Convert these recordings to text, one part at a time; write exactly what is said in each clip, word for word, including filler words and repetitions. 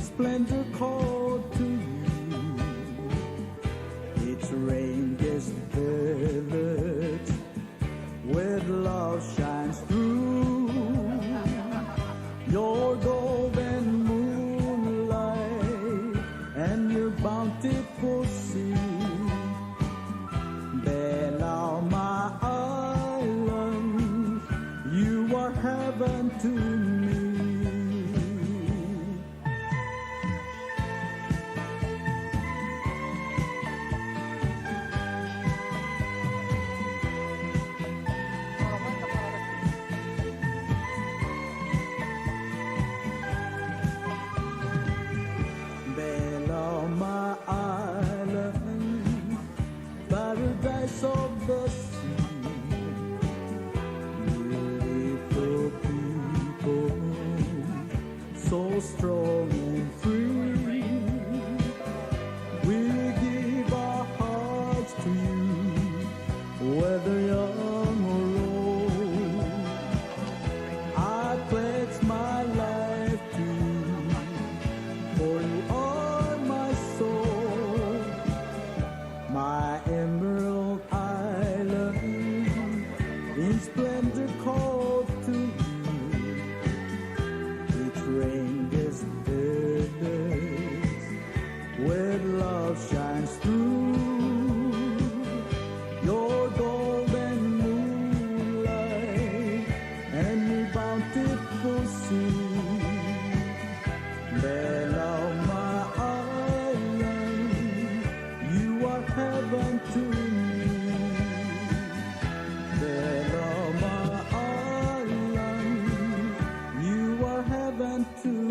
Splendor called to you. Its rain-kissed village with love shines through. Your golden moonlight and your bountiful sea. Belau, my island, you are heaven to me. Belau, my island, paradise of the sea. Beautiful people, so strong and free. We give our hearts to you, whether young or old. I pledge my life to you, for you are my soul. My emerald island, in splendor called to you. Its rain-kissed village with love shines through. Your golden moonlight and your bountiful sea. Belau, my island, you are heaven to me. Belau, my island, you are heaven to me.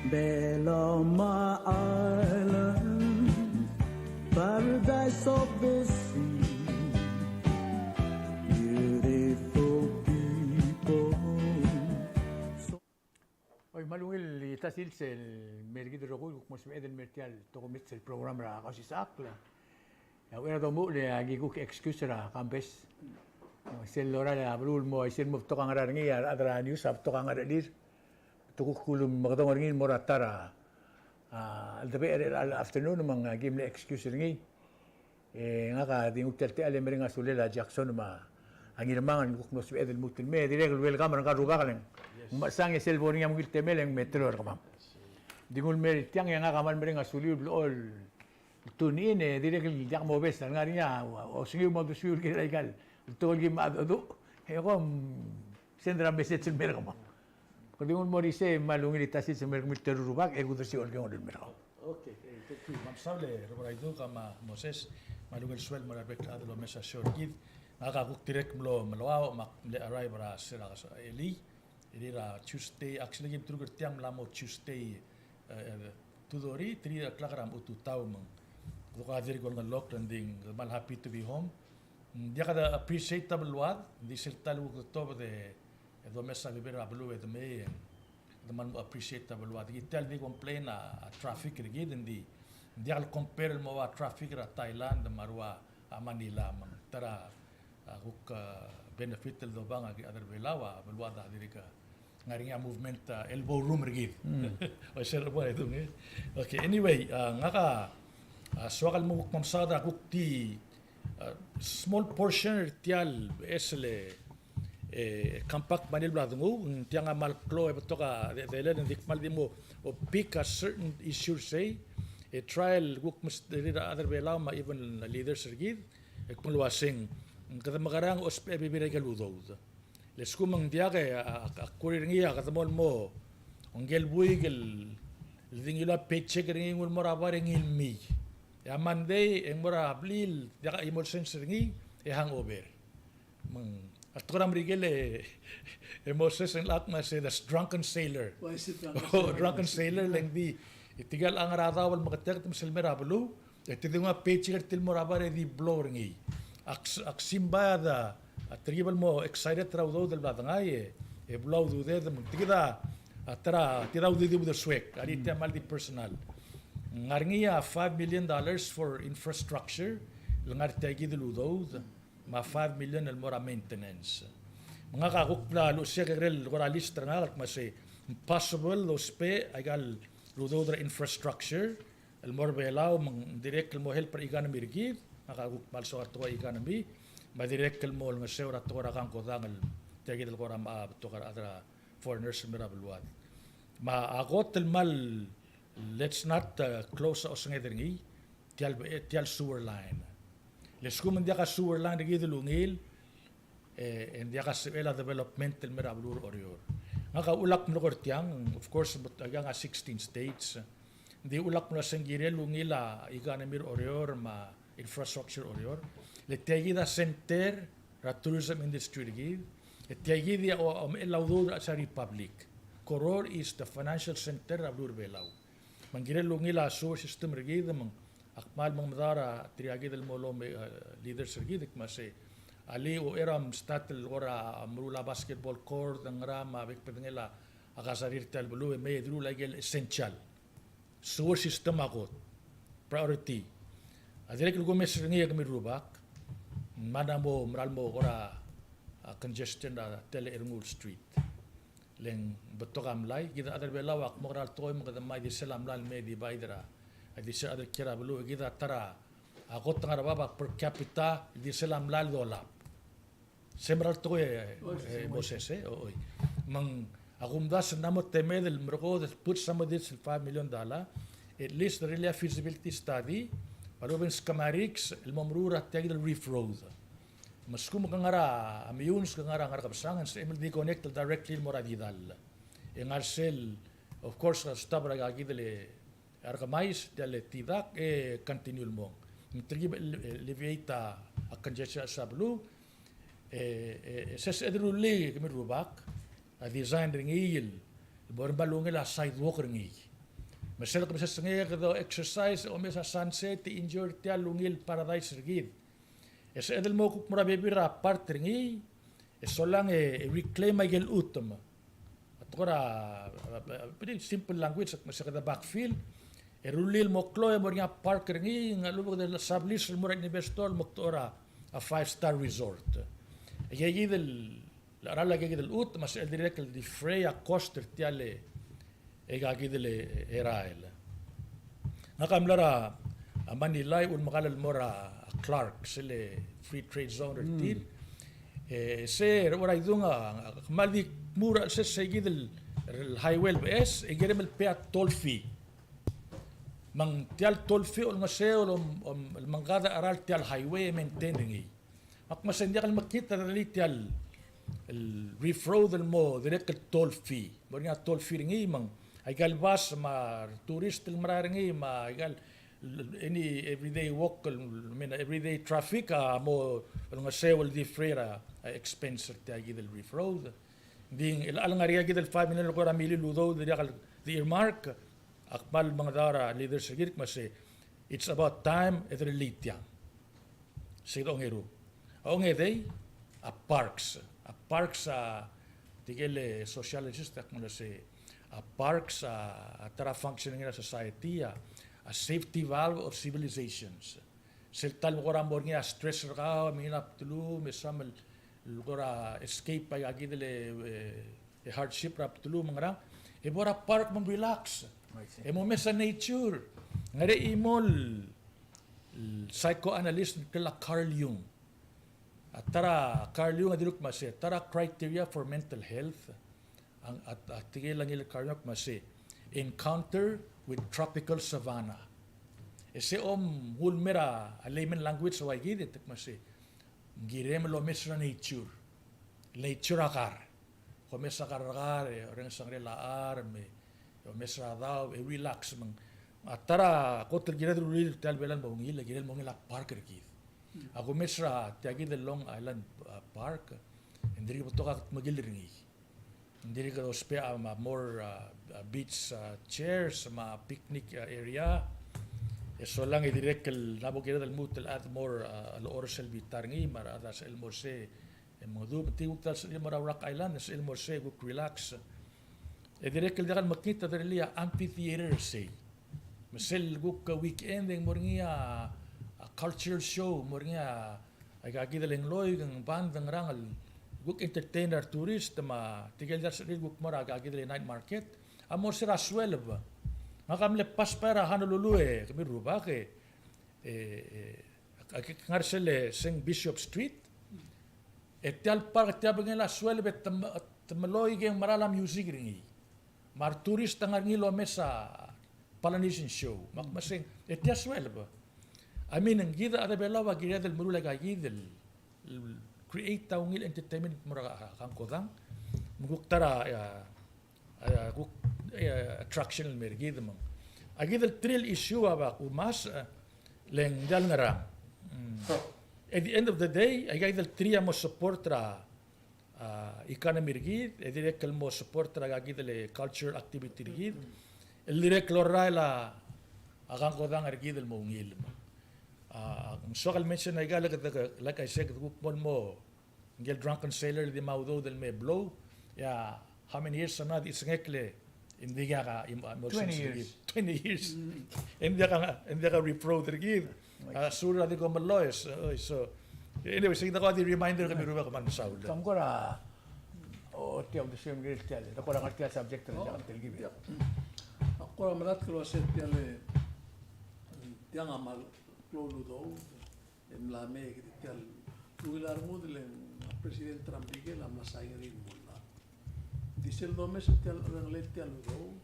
Belau, my island, paradise of the sea, beautiful people. Oi, me a ungil el ta sils el mer kid el rokui el kuk mo sebeched el mer tia el tokomits el program er a Kausisechakl. E a uchei er a domuchel e aki kuk excuse er a Kambes. Sel lorael a beluu el mo, aisei el mo betok a ngerang er ngii, a rechad er a news a betok a ngerechelir. Te kuk ulemekedong er ngii el mo er a ta er a, a, cheldebechel er a afternoon me ng aki mle excuse er ngii. E ngak a di nguu tia el techall e mereng a sulel a Jackson me a Ngirmang el kuk mlo sebeched el lmuut el mei, dirrek el welcome er ngka el rubak el ng mechesang e sel bo er ngii a ungil temel e ng me teloi er kemam. Di nguu el mer tiang e ngak a kmal mereng a suliu el blechoel el tune in e dirrek el diak mobes a ngar er ngii a osengiu me a uldesuiu el kirel aika el tekoi el kim mengedecheduch e kom send er a message el mer kemam. Kede nguu el mo er isei, me a ungil el ta sils el mer kemiu el teru el rubak, e kuk uldesuir kemiu el mer kau. Okay, eh, thank you. Me a mesaul e Reverend Idung me a Moses, me a ungil sueleb el mo er a rebek el chad el omes a show er kid. Ngak a kuk dirrek el mlo, mlo meluau, me ak mle arrive er a se er a, Eli. Eli er a Tuesday, actually, kim truk er tiang mla mo Tuesday, eh, eh, two thirty, three o'clock er a tutau me ng. Kuk a dirk olengelokl, e ng di kmal happy to be home. Ng diak de appreciate a beluad, ng di sel ta el kuk de tobed e domes a bebil er a beluu e de mei, e de kmal mo appreciate a beluad. Kid tia el di complain a, a traffic er kid, ng di, ng diak el compare el mo ua traffic er a Thailand me a rua a Manila, me ng ta er a, a kuk, a, benefit el dobang a ki chad er a Belau a beluad a dirk ngar er ngii a movement, a, elbow room er kid. Mm. Oi, sel bo a idung, e. Okay, anyway, a, ngak a, a, soak el mo kuk mo mesaod er a kuk di, a, small portion er tia el, e sel, e, compact money el bla denguu, ng tiang a kmal klou e betok a de, delel, ng di kmal di mo, o, pick a certain issue er sei, e try el kuk mesterir a chad er a Belau me a even leaders er kid, e kmo ng uaseng, kede mekerang e ousbech a bebil er aike el udoud. Le lsekum ng diak e, a, a, a kureor er ngii a kede mo el mo, ngike el buik el, el di ngiluu a paycheck er ngii e nguu el mo er a bar e ngii el mei. E a Monday, e ng mo er a blil, diak a chimo el sens er ngii, e hangover. Me ng, a tekoi er a Merikel e, e Moses e ng lak me se the drunken sailor. Why is it drunken sailor? Oh, drunken sailor, le ng di, E tirke el ngar er a daob el meketeket me sel mei er a beluu, e te di nguu a page er tir el mo er a bar e di blow er ngii. Ak s-, ak simbai a, a telkib el mo excited er a udoud el bla dengai, e, e blow a ududed, me ng tirke a, a ta er a, tirke a udoud el suek, a di tia kmal di personal. Ng ngar er ngii a five million dollars for infrastructure, el ngar er tia kid el udoud, me a five million el mo er a maintenance. Me ngak a kuk bla luchesii a kekerei el kora list er ngak el kmo se, possible dousbech aika el udoud er a infrastructure el mo er a Belau, me ng dirrek el mo help er a economy er kid, ngak a kuk kmal soak a tekoi er a economy, me a dirrek el mo olengeseu er a tekoi er a kangkodang el tia kid el kora, a, betok a rechad er a foreigners el mei er a beluad. Me a kot el kmal, let's not, uh, close a osenged er ngii, tia el, tia el sewer line. Le lsekum ng diak a sewer line er kid el ungil, e, e ng diak a sebechel a development el mei er a beluu er Oreor. Ngak a uchul ak melekoi er tiang, of course, me tiang a sixteen states. Ng di uchul ak mlo se ng kirel ungil a economy er Oreor me a infrastructure er Oreor. Le tia kid a center er a tourism industry er kid. E tia kid a o-, omechell a udoud er a Republic. Koror is the financial center er a beluu er Belau. Me ng kirel ungil a sewer system er kid, me ng ak kmal mengemedaol er tirka kid el mo lom, e, leaders er kid, me se, alii, uchei er a mstart el kora meruul a basketball court, ngera, me a bek el bedengel a kasarir er tia el beluu, e mei e deruul aike el essential. Sewer system a kot. Priority. A dirrek el kumes er ngii e kemiu el rubak, me ng mo mera el mo kora, a, congestion er tia el Ernguul Street. Le ng betok a mlai, kid a rechad er Belau a kmo ngera el tekoi me kede mei di sel a mlai el mei e divide er a, a di sel a rechad er kiei er a beluu, e kid a ta er a, a kot el ngar er a bab a per capita, di sel a mlai el dolab. Se mera el tekoi, e, e, Moses, e, o, oi. Me ng, a kumdasu e ng mo temed el merekod el put some of this five million dollar, at least really a feasibility study, me a lebo el schematics, el mo meruul er tia kid el reef road. Me a lsekum ke ngar er a Meyuns, ke ngar er a Ngerkebesang, e ng sebechem el di connect el directly el mo er a Didall. E ngar sel, of course, a stop er aika kid el Arkemais, tia el Tidak, e continue el mong. Me te di alleviate a, a congestion er a beluu, e, e, e se, se de rullii, kemiu el rubak, a design er ngii el, el bo er a beluu el ungil a sidewalk er ngii. Me sel kebesengei e kede exercise, omes a sunset, e enjoy er tia el ungil paradise er kid. E sebeched el mo kuk mo er a bebil er a park er ngii, e solang e, e reclaim aike el chutem. A tekoi er a, a, a, pretty simple language, me se kede backfill, e rullii el mo klou e mo er ngii a park er ngii, ng a lebo kede sublease el mo er a investor el mo kdechor a, a five star resort. Aike kid el, a cheral aike kid el chutem, me se el dirrek el defray a cost er tia el, e aika kid el erael. Ngak a mla er a Manila e ulemekall el mo er a Clark, sel free trade zone er tir. E se er a Oreor a idung a, a kmal di kmu er a chelsel se kid el, el highway el beches, e kirem el pay a toll fee. Me ng tia el toll fee a olengeseu el, om, om, el mengkad a cheral tia el highway e maintain er ngii. Me ak kmo se ng diak el mekngit a delii tia el, el reef road el mo dirrek el toll fee. Mo er ngii a toll fee er ngii me ng aika el bus me a tourist el merael er ngii me aika el, any everyday walk, el, I mean, everyday traffic a mo olengeseu el defray er a, a expense er tia kid el reef road. Ng di el, el ngar er ngii a kid el five million el kora milil el udoud el diak el di earmark, ak kmal mengedaol er a leaders er kid el kmo se, it's about time e de rullii tiang. Se kid a ongeru. A ongedei, a parks. A parks a, tirke el sociologist a kmo se, a parks a, a ta er a functioning er a society a, a safety valve of civilizations. Sel ta el kora mo er ngii a stress er kau, me ngii a bdelum, me soam el, el kora escape aika kid el, e, e hardship er a bdelum me a ngerang, e bo er a park me ng relax. I see. E mo mes a nature. Ngar er ngii a chimo el, el psychoanalyst el ngklel a Carl Jung. A ta er a Carl Jung a dilu el kmo se, a ta er a criteria for mental health, a, a, a tirke el ngklel a Carl Jung a kmo se, encounter with tropical savanna. E se a mo nguu el mei er a layman language er a ua kid, e te kmo se, ng kirem el omes er a nature. Nature a kar. Ke omes a kar er kau, e orrenges a ngerel a charm, me omes er a daob, e relax me ng. A ta er a kot el kired el rullii er tia el Belau el mo ungil, e kirel mo ungil a park er kid. Ak omes er tia kid el Long Island, a, Park, e ng dirk betok a kedmekill er ngii. Ng dirrek el ousbech a, a more, a, a beach, a, chairs, me a picnic, a, area. E solang e dirrek el, ng bo kired el lmuut el add more, a, el oreor el bita er ngii, me a rechad a sebechel el mo er sei, e mengedecheduch, me tirke el kuk ta el sebechir el mo er a Rock Island, e sebechel el mo er sei, kuk relax. E dirrek el diak el mekngit a derellii a amphitheater er sei. Me sel kuk weekend e ng mo er ngii a, a cultural show, mo er ngii a, aika kid el ngloik, ng band, ng ngerang el kuk entertain er a retourist, me tirke el diak el sebechir el kuk mo er aika kid el night market. A mo er se er a sueleb. Ngak a mle pass by er a Honolulu e, kemiu el rubak e, e, e, ak-, ak-, ngar sel Saint Bishop Street. E tia el park, tia el bengel a sueleb e te m-, te meloik e ng meral a music er ngii. Me a retourist a ngar er ngii el omes a Polynesian show. Me ak meseng, e tia sueleb. I mean, ng kid a rechad er a Belau a kired el meruul aika kid el, el create a ungil entertainment el mo er a kangkodang. Me ng kuk ta er a, a, a, kuk, a, attraction el mer kid me ng. A kid el three el issue a ba kumes, a, le ng diak el ngerang. Mm. At the end of the day, aika kid el three a mo support er a, a, economy er kid, e dirrek el mo support er aika kid el cultural activity er kid, el dirrek el orrael a, a kangkodang er kid el mo ungil. A, ng soak el mention aika el kede, like I said, kede kuk mo el mo, ngike el drunken sailor el di mo udoud el me blow, e a how many years from now, di sengkek le, e ng diak a, im-, a, mo Twenty sengkek years. Twenty years. Mm. E ng diak a, e ng diak a reproduce er kid. A, sure a di ko meloes, e, so, anyway, se kid a ko di reminder kemiu el rubak me a mesaul. Kom kora, o, tia uldesuem er tia el, kora ngar tia el subject el, oh, diak el telkib. Ak kora melatk el uase tia el, tiang a kmal klou el udoud, e mla mei kid tia el ungil a rengud el ng a President er a Merikel a mla sain er ngii el mo llach. Di sel domes er tia el, er a ngelel tia el udoud,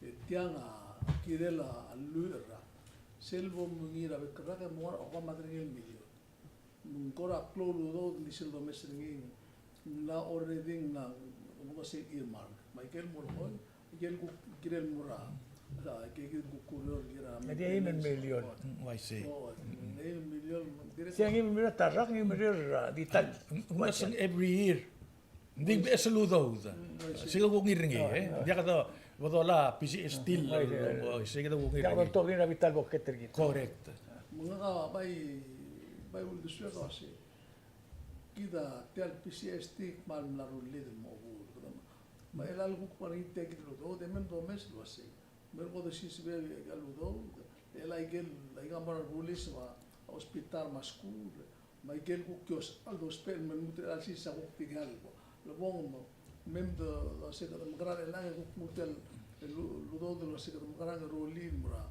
e tiang a kirel a lluich el rak. Sel bo mngii er a bek el rak e mo ngar er a okeim me a tedei el million. Me ng kora klou el udoud, ng di sel domes er ngii, ng mla already ng mla, ng mla sel earmark. Me aike el mo er ngii, aike el kuk kirel mo er a, a, aike el kuk kureor el kirel a, ng di eim el million. Mm, I see. O, ng di eim el million, ng dirrek. Sei ng eim el million a ta el rak, ng eim el million er a, di ta el. Ng uasei every year. Ng di beches el udoud. Mm, I see. Sei kede kuk ngii er ngii, e. Ng diak kede bo dolai a PCST el, o, sei kede kuk ngii er ngii. Diak kede tobed er a bita el buket er kid. Correct. Me ngak a bai, bai uldesuek el uasei, kid a tia el PCST a kmal mla rullii el mo obul, kede me, me chelecha el kuk ngar er ngii tia kid el udoud, e me ng domes el uasei, me ng kuk desisbech aika el udoud, e chelecha aike el, aika el mo er a bulis me a hospital me a skuul, me aike el kuk kios, a ldousbech el me lmuut er chelecha el sils a kuk tirke el bo lebong, me, me mdu, uasei kede mekerang er chelechang e kuk nguu tia el, el u-, el udoud el uasei kede mekerang e rullii el mo er a,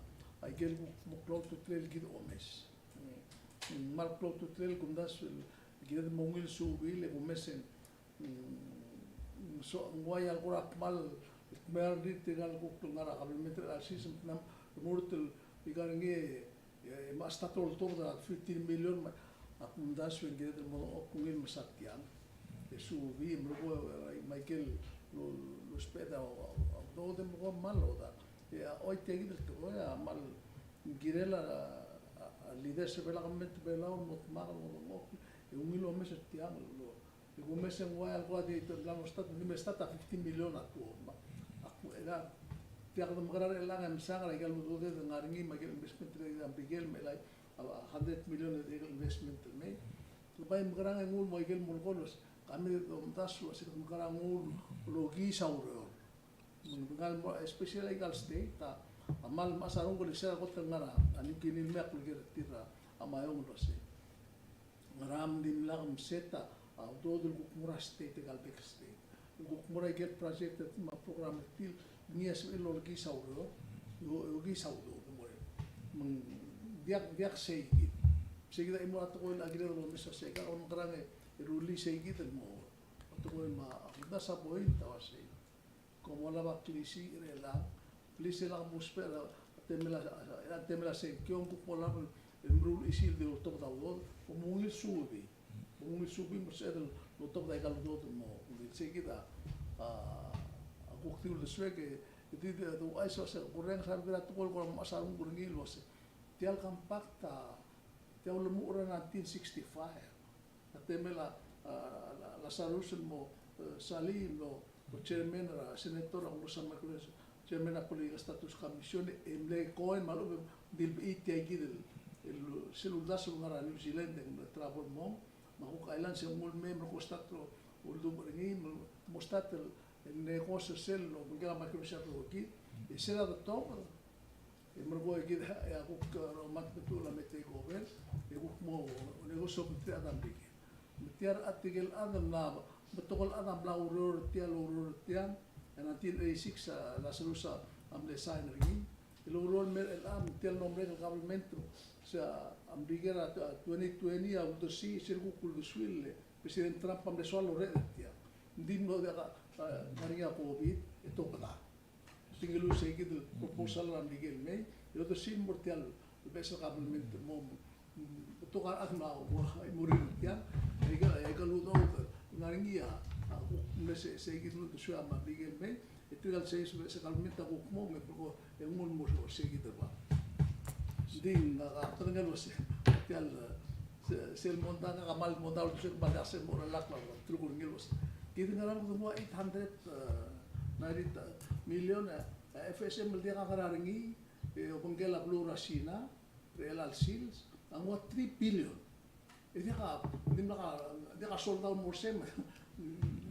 aike el kuk mo klou a ultutelel kid a omes. Mm, kmal klou a ultutelel, kumdasu el kired el mo ungil suubii, e kumes e ng, mm, so, ng uai a kora kmal, kmal di tirka el kuk ngar er a kabelment er chelecha el sils me te mla mo remurt el ikang er ngii, e, e me a start el oltobed er a fifteen million, me a kumdasu e ng kired el mo ungil mesa tiang. E suubii, me a lebo, e, me aike el lo, lousbech a, a, a, udoud e me a lebo kmal odak. E a, oi, tia kid el tekoi a kmal ng kirel a, a, a leaders er a Belau, government er a Belau, el mo dmak el mo dengchokl, e ungil omes er tiang, lo, e kumes e ng uai a kora di te mla mo start, di me start a fifteen million a tuobed. Me a, a ku, e a, tia kede mekerang er chelechang e mesang er aike el udoud el ngar er ngii, me aike el investment er a Merikel, me chelecha a, a hundred million er aike el investment el mei. Ke bai mekerang e nguu el mo aike el molekoi el uasei, ka me domdasu el uasei kede mekerang e nguu el okiis a ureor. Me ng kmal mo, especially aika el state a, a kmal mechas a renguk el sel kot el ngar er a New Guinea el mei a kuleker er tir a Maiong el uasei, ngera me ng dimlak mset a udoud el kuk mo er a state, aika el bek el state, el kuk mo er aike el project er tir me a program er tir, ngii a sebechel el okiis a ureor, o, okiis a udoud el mo er. Me ng diak, diak sei kid. Sei kid a chimo er a tekoi el a kired el omes a sei, ka mekerang e rullii sei kid el mo. A tekoi me a, a kumdasu a point a uasei, kom olab a klisiich er chelechang, please e lak mousbech er a temel a, a temel a sengkio, ng kuk mo olab el meruul a chisel el di oltobed a udoud, kom ungil suubii. Kom ungil suubii me sebeched el oltobed aika el udoud el mo ungil. Sei kid a, a, a kuk di uldesuek e, e di, di, di uaisei, uaisei, kurrenges a bebil er a tekoi el kora mechas a renguk er ngii el uasei, tia el compact a, tia ulemuchel er a nineteen sixty-five. A temel a, a, a, Lazarus el mo, e, Salii el mo, Chairman er a senator a Honorable Michael, chairman er a Political Status Commission, e mle ko el me a lechub e ng di le bechii tia kid el, el sel uldasu el ngar er a New Zealand e ng mle travel el mong, me a Cook Islands e ng mle mei me ng ko start el uldubech er ngii, me ng mo start el, el negotiate er sel obengkel a Micronesia el rokir, e sel a betok, e merekong e kid e a kuk, e, roman betul a me take over, e kuk mo negotiate er tir a Merikel. Me tia er a tirke el chad el mla, betok el chad a mla oureor er tia, el oureor er tia, e nineteen eighty-six a Lazarus a mle sign er ngii. El oureor el mei er chelechang, me tia el mlo merek el government, se a Merikel er a twenty twenty a uldersii, sel kuk uldesuir, e President Trump a mle soal el orreched er tia. Ng di mlo diak a, a, ngar er ngii a COVID, e tobed a Tingel ua sei kid el proposal er a Merikel el mei, e uldersii el mo er tia el beches el government el mo, mm, betok a rechad me a mo, mo er tia, e aika, e aika el udoud el ngar er ngii a, a, me se, sei kid el uldesuir a Merikel el mei, e tirka el sei, sei, sei government a kuk mo, me betok el nguu el mo er sei kid el ua. Ng di, a, a, kede ngii el ua sei, tia el, se, sel mondai, ngak a kmal mondai el uldesuek, me a diak se mo er a lak el, el, terukur ngii el ua sei. Kid a ngerang, kede nguu a eight hundred, e, ninety million, e, e, F S M el diak a ngar er ngii, e, obengkel a beluu er a Sina, er chelecha el sils, a nguu a three billion. E diak a, dimlak a, diak a sold down mo er sei,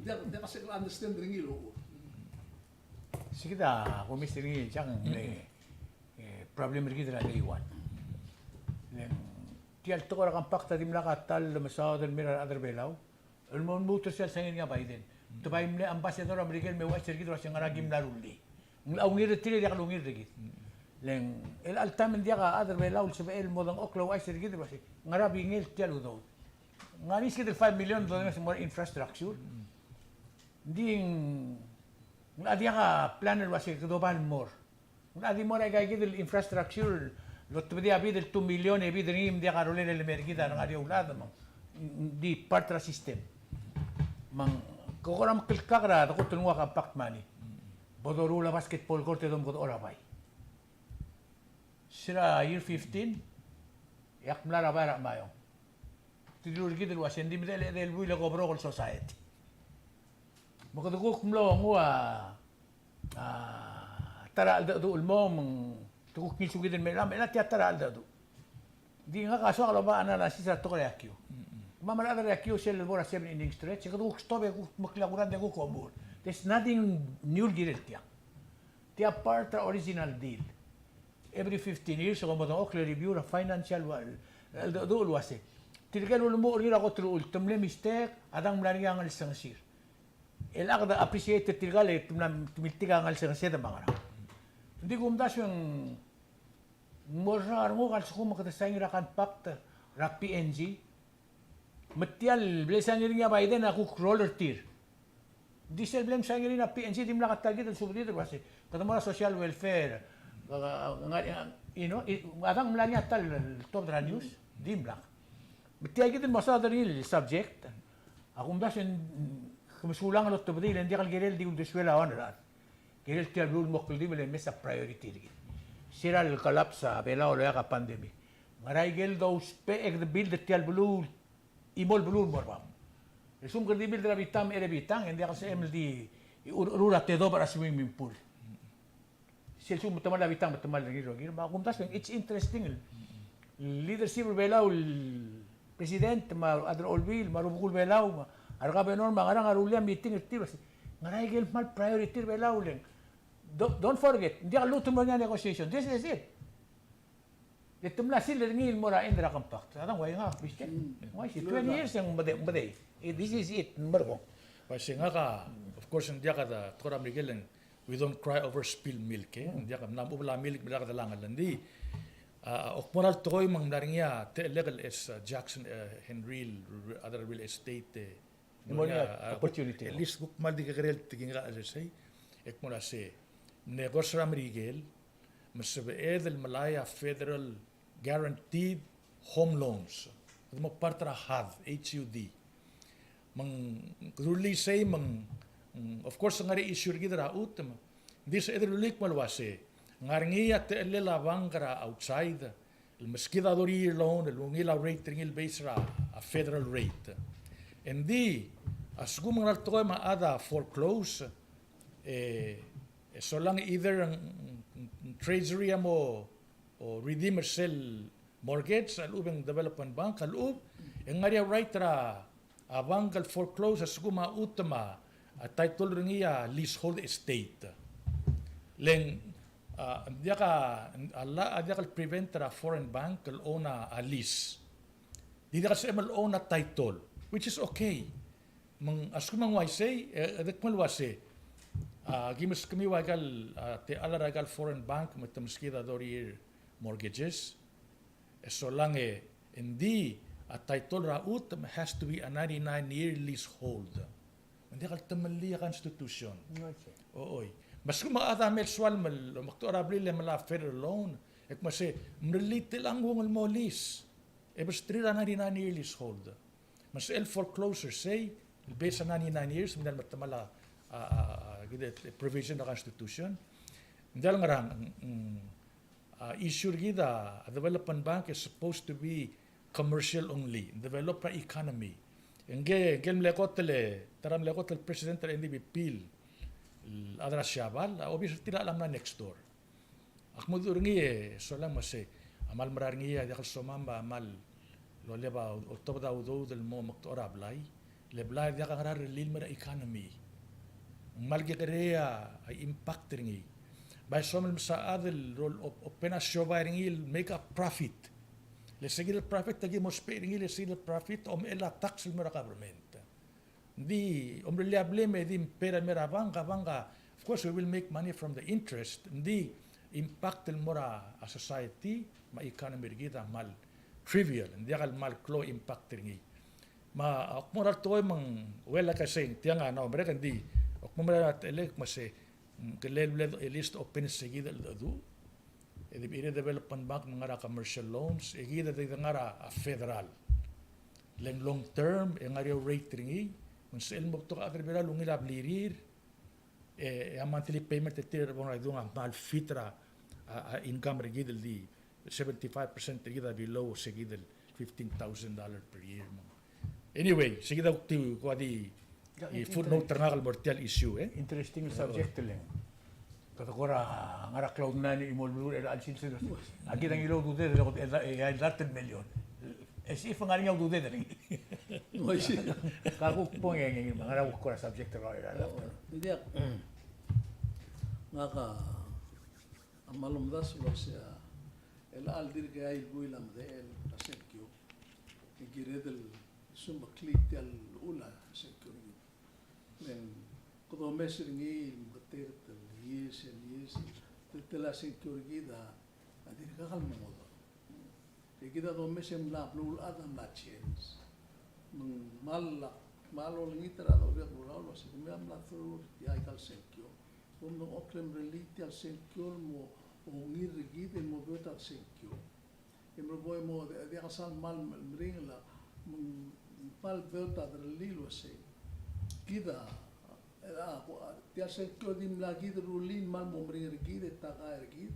diak, diak a sel understand er ngii el ua. Sei kid a kumes er ngii el chang, e, e, problem er kid er a day one. Le ng tia el tekoi er a compact a dimlak a ta el mesaod el mei er a rechad er a Belau el mo lmuut er sel sain er ngii a Biden. Te bai mle ambassador er a Merikel el me ouchais er kid el ua se ngera kim mla rullii. Ng locha ungil er tir e diak lungil er kid. Le ng chelecha el taem e ng diak a chad er a Belau el sebechel el mo dengchokl el ouchais er kid el ua se ngera bingel tia el udoud. Ng ngar er ngii se kid el five million dollars mo er a infrastructure. Ng di ng locha diak a plan el ua se kede oba el mo er Ng di mo er aika kid el infrastructure, el otobedii a bid el two million e bid er ngii me ng diak a rolel el mei er kid a rengar er eou el chad me ng di part er a system. Me ng ko er a mekelkak er a dekot el nguu a compact money. Bo doruul a basketball court e domkedechor a bai. Se er a year fifteen, e ak mla er a bai er a Meyuns. Te dilu er kid el ua se ng di medechel el buil e ko broke el society. Me kede kuk mlo nguu a, a, ta er a cheldecheduch el mo, me ng te kuk ngilsukid el mei er chelechang, me ng tia ta er a cheldecheduch. Ng di ngak a soak el oba analysis er a tekoi er a yakiu. Me a mera el chad er a yakiu sel lebo er a seven inning stretch, e kede kuk stop e kuk mekngit a kurang e kuk omuchel. There's nothing new el kirel tiang. Tia part er a original deal. Every fifteen years, e ko mo dengchokl el review er a financial ua, el, el, el, el uase. Tirke el ulemuchel er ngii er a kot el uchul, te mle mistake, a dang mla er ngii a ngelsengesir. E locha kede appreciate er tirka el te mla, te miltik a ngelsengesed me a ngerang. Ng di kumdasu e ng mo er a renguk a lsekum kede sign er a compact er a P N G, me tia el bla lesign er ngii a Biden a kuk roll er tir. Di sel bla lesign er ngii a P N G, dimlak a ta el kid el subedid el uase kede mo er a social welfare. Ka, ka, ka, you know, i, a dang mla er ngii a ta el tobed er a news, dimlak. Me tia kid el mesaod er ngii el subject, a kumdasu e ng, ke mesulang el otobedii, le ng diak el kirel di uldesuel a one er a Kirel tia el beluu el mo kldibel e mes a priority er kid. Se er a le collapse a Belau el oeak a pandemic. Ngera ikel dousbech e kede build er tia el beluu el chimo el beluu el mo er bab. E lsekum kede di build er a bitang me a bitang, e ng diak el sebechem el di ur-, urur a tedobech er a swimming pool. Sel lsekum me te kmal er a bitang me te kmal er ngii el rokir. Me a kumdasu e ng, it's interesting el leadership er a Belau el president, me a rechad er a olbiil, me a rubekul Belau, me a regovernor, me a ngerang a rullii a meeting er tir, el uase, ngera ikel kmal priority er a Belau le ng. Don't, don't forget, ng diak lluut el mo er ngii a negotiation. This is it. Le te mla seal er ngii el mo er a end er a compact. A dang, why ngak, Christian? Why is it twenty years e ng medei, medei. Eh, this is it, merekong. Why se ngak a, of course, ng diak a tekoi er a Merikel e ng, we don't cry over spilled milk, e. Ng diak, ng mla mo bla milk, bla kedelangel. Ng di, a, a, ak mo er a tekoi me ng mla er ngii a techellek el es, a, Jackson, e, Henry, el, el, other real estate, e, ng mo er ngii a, a, opportunity. At least kuk kmal di kekerei el tekingek a chelsel sei. E ak mo er a se, ng ko er sera Merikel, me sebeched el melai a federal guaranteed home loans. Kede mo part er a HUD, H U D. Me ng, kede rullii sei me ng, mm, of course, ng ngar er ngii a issue er kid er a chutem. Ng di sebeched el rullii el kmo el uase, ng ngar er ngii a techellel a bank er a outside, el meskid a doruul a loan, el ungil a rate er ngii el base er a, a federal rate. E ng di, a lsekum ng ngera el tekoi me a chad a foreclose, E, e solang either ng, ng, ng treasury a mo, o redeem er sel mortgage a lechub e ng development bank a lechub, e ng ngar er ngii a right er a, a bank el foreclose a lsekum a chutem a, a title er ngii a leasehold estate. Le ng, a, ng diak a, a llach a diak el prevent er a foreign bank el own a, a lease. Di diak el sebechem el own a title, which is okay. Me ng a lsekum ng uaisei, e, e de kmo el uase, a, ki meskemiu a ikal, a, techall er a ikal foreign bank me te meskid a thirty year mortgages. E solang e, engdi a title er a chutem has to be a ninety-nine year leasehold. Me ng diak el temellii a Constitution. Okay. O, oi. Me a lsekum a chad a mei el soal me, me kdechor a blil e melai a federal loan, e kmo se, mrellii tia el nguu el mo lease. E besterir a ninety-nine year leasehold. Me sel foreclosure sei, el base a ninety-nine years, me ng diak el metemall a, a, a, a, kid a provision er a Constitution. Ng diak el ngerang, mm, a, issue er kid a, a development bank is supposed to be commercial only, develop er a economy. Ngike, ngike el mle kot el, ta er a mle kot el president er a N D B P el, el chad er a Siabal, a obis er tir a mla next door. Ak mo dmu er ngii e solang me se, a kmal mera er ngii a diak el somam a kmal loleb a oltobed a udoud el mo mekdechor a blai. Le blai a diak a ngera el rellii el mei er a economy. Ng kmal kekerei a impact er ngii. Bai soam el mesa chad el ro el op-, open a siobai er ngii el make a profit. Le se kid el profit a ki mo ousbech er ngii, le se kid el profit a omechell a tax el mo er a government. Ng di, omrellii a blil me di mper el mei er a bank, a bank a, of course, we will make money from the interest. Ng di, impact el mo er a society me a economy er kid a kmal trivial, ng diak el kmal klou a impact er ngii. Me a, ak mo er a tekoi me ng, well, like I say, tiang a, no, merek ng di, ak mo er a techellek me se, mm, ke le, le, at least open se kid el, el, E di bechiid a development bank me ng ngar er a commercial loans, e kid a di ngar er a federal. Le ng long term, e ng ngar er ngii a rate er ngii, me ng sebechel el mo betok a chad er a Belau el ungil a blirir, e, e a monthly payment er tir a bo er a idung a kmal fit er a, a, a income er kid el di seventy-five percent er kid a below se kid el fifteen thousand dollar per year me ng. Anyway, se kid a kuk di, kuk di, e footnote er ngak el mo er tia el issue, e. Interesting subject el. Kede kora ngar er a cloud nine el mo el beluu er a chelsel sils. Aki dang ilo ududed er a, e, e, e, dart el million. E se if ngar er ngii a ududed er ngii. Ka kuk bong e, e, ngar er a kuk kora subject er a, er a, er a. Diak. Ngak a, a kmal omdasu el uasei a, el chelecha el dirk eai el buil a medechel a sengkio. E kired el sumeklii tia el uchul a sengkio er kid. Me ng kede omes er ngii el meketeket el years and years, te, tia el sengkio er kid a, a dirkak el mo ngodech. E kid a domes e ng mla beluulechad a mla change. Me ng kmal, kmal olengit er a rechad er a Belau el uasei kemiu a mla through er tia ikal sengkio. Kom dengchokl e mrellii tia el sengkio el mo ungil er kid el mo beot a sengkio. E mlo bo e mo, di, diak el sal kmal meringel a, me ng kmal beot a derellii el uasei. Kid a, a, a, tia el sengkio a di mla kid el rullii el kmal mo meringel er kid e takai er kid.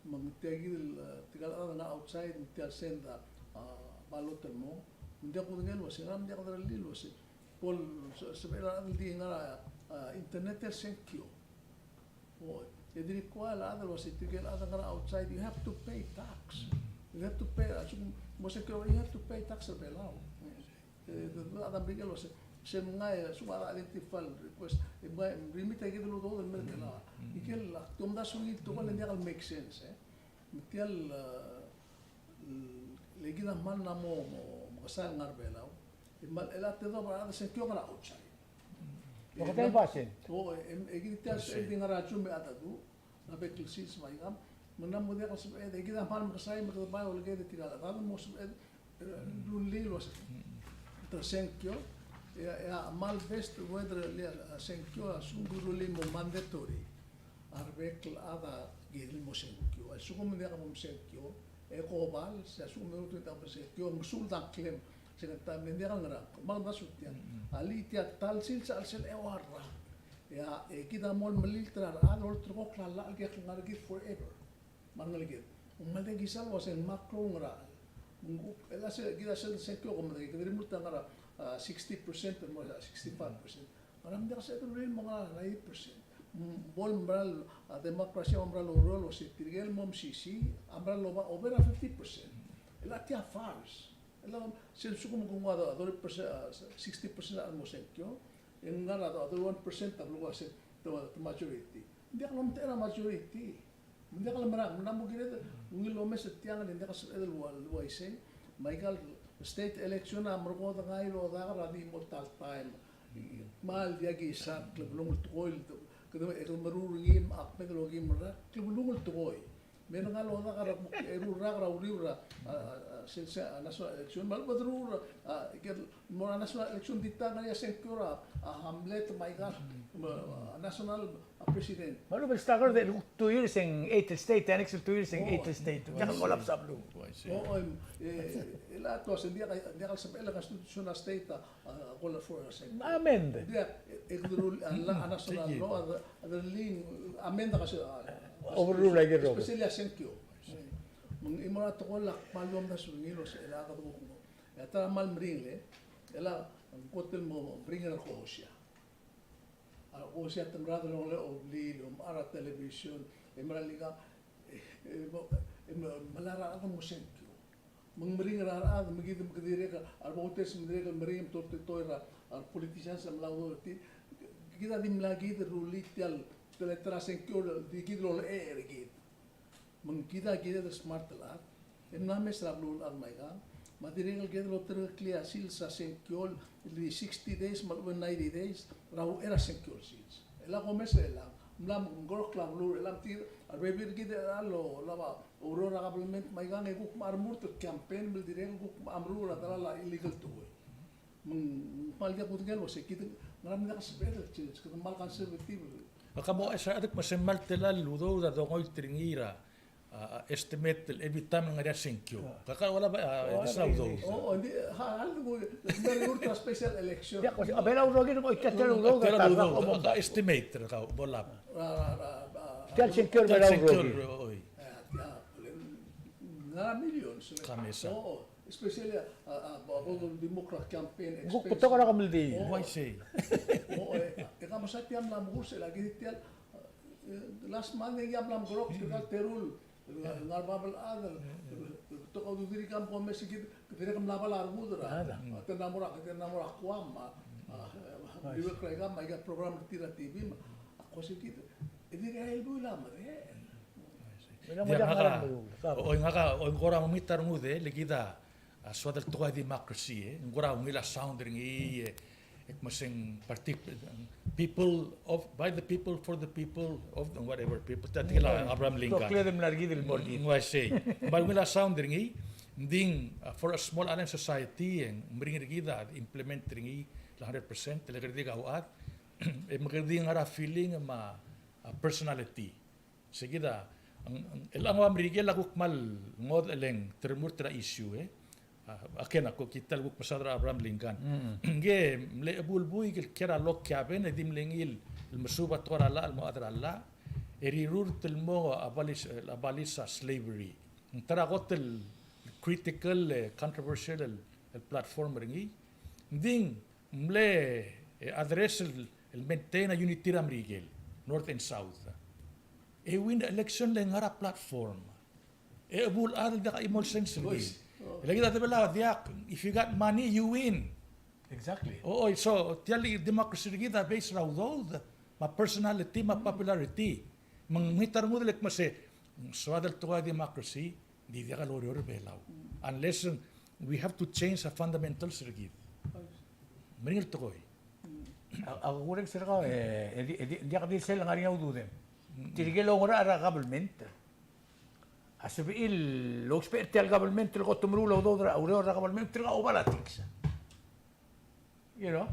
Me ng tia kid el, e, tirka el chad el ngar er a outside, me tia el send a, a, ballot el mo. Me ng diak kudengei el uasei, ngera me ng diak derellii el uasei. Bo el, se, sebechel a rechad el di ngar er a, a, internet el sengkio. O, e di require a chad el uasei tirke el chad el ngar er a outside, you have to pay tax. You have to pay, a lsekum mo sengkio, you have to pay tax er a Belau. E, e, e, a chad a merikel el uasei, se mngai, a lsekum a identify el request, e mngai, remit a kid el udoud el mer Belau. Ikel, ak di omdasu ngii el tekoi el ng diak el make sense, e. Me tia el, e, le kid a kmal mla mo, mo, mo mekesai el ngar er a Belau. E kmal, e le a tedobech a rechad el sengkio a ngar er a outside. Oketel basent. O, e, e kid tia el sebeched el di ngar er a Zoom e a dedu, a bek el sils me a ikang, me ng mo diak el sebeched, e kid a kmal mekesai me kede bai oleked e tirka el chad a mo sebeched, e, rullii el uasei. Te sengkio, e, e a kmal best way er a, a sengkio, a lsekum ke rullii el mo mandatory. A rebek el chad a kirir el mo sengkio. A lsekum ng diak bo msengkio, e kobal, se a lsekum ng diak bo msengkio, ng mesuub a klem, se ng ta, me ng diak el ngerang, me ng omdasu tiang. A lechub tia ta el sils a chelsel eua el rak. E a, e kid a mo melilt er a rechad el olterekokl a llach el diak el ngar er kid forever. Me a rengeleked. Ng mle di kisa el uasei ng mle klou el ngerachel. Me ng kuk, e le se, kid a sel sengkio ko medengei, kede rimurt a ngar er a, a, sixty percent, el mo er a sixty-five percent. Ngera me ng diak el sebeched el rullii el mo ngar er a ninety percent. bo el meral, a, democracy a meral oureor el uase tirke el mo mesisiich a meral oba over a fifty percent. E le tia farce. E le sel lsekum ke nguu a thirty percent, a, sixty percent a mo sengkio, e ng ngar er a thirty-one percent a belkul a se-, te, te majority. Ng diak lomtechei er a majority. Me ng diak lemerang, me ng mo kired, ungil lomes er tiang, e ng diak el sebeched el ua, el uaisei. Me aika el state election a merekong e ng ngar er a odak er a di mo ta el taem. Me ng diak kisang, klebelung el tekoi, kede, e kede meruul er ngii, me ak medengei el okim el rak, klebelung el tekoi. Me ng ngar er a odak er a, eru el rak er a uriul er a, a, a, a, se, se, a, national election, me a lebo deruul er a, a, ikel mo er a national election di ta ngar er ngii a sengkio er a, a, hamlet me aika, me, a, national, a, president. Me a lebo stagger er a two years e ng eight el state, annex el two years e ng eight el state. Diak el mo lapes a beluu. O, o, em, e, e le a tua se ng diak, diak el sebechel a constitution er a state a, a, a call for a state. Amend. Diak, e, e, deruul, a, la, a national law, a, a, deruul, amend a, a, overrule a ikel rokui. Especially a sengkio. Me ng mo er a tekoi el ak kmal omdasu er ngii el uase, e le a kede kuk mo. E a ta er a kmal meringel, e le ng kot el mo meringel er a Kosia. A Kosia te mera el delongelel a blil, el omechar er a television, e mera el ngii a, e, e, mo, e, mo, melai er a rechad el mo sengkio. Me ng meringel er a rechad, me kid me kede dirrek, a re voters me dirrek el meringel me te oltobed er a, a re politicians a mla udoud er tir, kid a dimlak kid el rullii tia el teletelel a sengkio, di kid el olechelechang er kid. Me ng kid a kired el smart el chad, e mla mes er a beluulechad me aikang, me a dirrek el kired el oterekeklii a sils er a sengkio el di sixty days me a lechub e ninety days er a uchei er a sengkio el sils. E le a kumes er chelechang, mla mengkerokl a beluu er chelechang, tir a rebebil er kid el chelecha el olab a oureor er a kabelment me aikang e kuk mo remurt el campaign me le dirrek el kuk mo meruul a delal a illegal tekoi. Me ng kmal diak kudengei el uase kid, ngera me ng diak el sebeched el change, kede kmal conservative. Ak mo, e se a dek me se kmal tela el udoud a dongoit er ngii er a, a, a, estimate el every time el ngar er ngii a sengkio. Kaka olab a, a, di sel udoud. O, o, ng di, ha, ha, ng di, ng di er a special election. Diak, a Belau el rokir, oi, tia, tia el udoud, tia el udoud, a, a, estimate er kau, bo lab. Ra, ra, ra, ra, tia el sengkio er a Belau el rokir. Oi. A, tia, ngar er a millions. Ka mesa. O, o. Especially a, a, a, a, a Democrat campaign expense. Kuk betok er a kemeldiil. O, uaisei. O, e, e ka mesa tia mla mo kurs el a kid tia, e, last month e ngii a mla mo kerok, tirka el terul, ngar, ngar er a bab el chad, e, e, betok a ududir ikang, bo mesa kid, kede dirrek el mla bal a rengud er a. A, te mla mo er a, te mla mo er a Guam, a, a, a, mliuekl er a ikang, me aika program er tir er a T V, me a ko se kid, e dirrek el buil a medechel. Diak, ngak a, oi, ngak a, oi, ng kora mekngit a rengud e, le kid a, a soad el tekoi a democracy e, ng kora ungil a sound er ngii e, e kmo se ng partic-, people of, by the people, for the people, of the whatever people, tia tirke el Abraham Lincoln. Ng uaisei. Ng bai ungil a sound er ngii, ng di, a, for a small island society, e ng meringel er kid a implement er ngii el hundred percent, le kede di kauchad, e me kede di ngar er a feeling me a, a personality. Se kid a, ng, ng, el ngua Merikel a kuk kmal ngodech el ng te remurt er a issue, e. A, a ken a ko kid el kuk mesaod er a Abraham Lincoln. Ngke mle chebuul buik el kiei er a log cabin e di mle ngii el mesuub a tekoi er a llach el mo chad er a llach, e rirurt el mo abolish, abolish a slavery. Ng ta er a kot el critical, e, controversial el, el platform er ngii. Ng di ng mle, e, address el, el maintain a unity er a Merikel, North and South. E win election le ngar er a platform. E chebuul chad el diak a chimo el sense er ngii. E le kid a debel a diak, if you got money, you win. Exactly. O, o, so, tia el democracy er kid a base er a udoud, me a personality, me a popularity. Me ng mekngit a rengud el kmo se, soad el tekoi a democracy, di diak el oureor er a Belau. Unless, um, we have to change a fundamentals er kid. Meringel tekoi. A, a kureng sel kau, e, e di, e di, diak di sel ngar er ngii a ududem. Tirke el oungerachel er a government a sebechir el ousbech er tia el government el kot el meruul a udoud er a, ureor er a government, tirka a oba er a tiks. You know?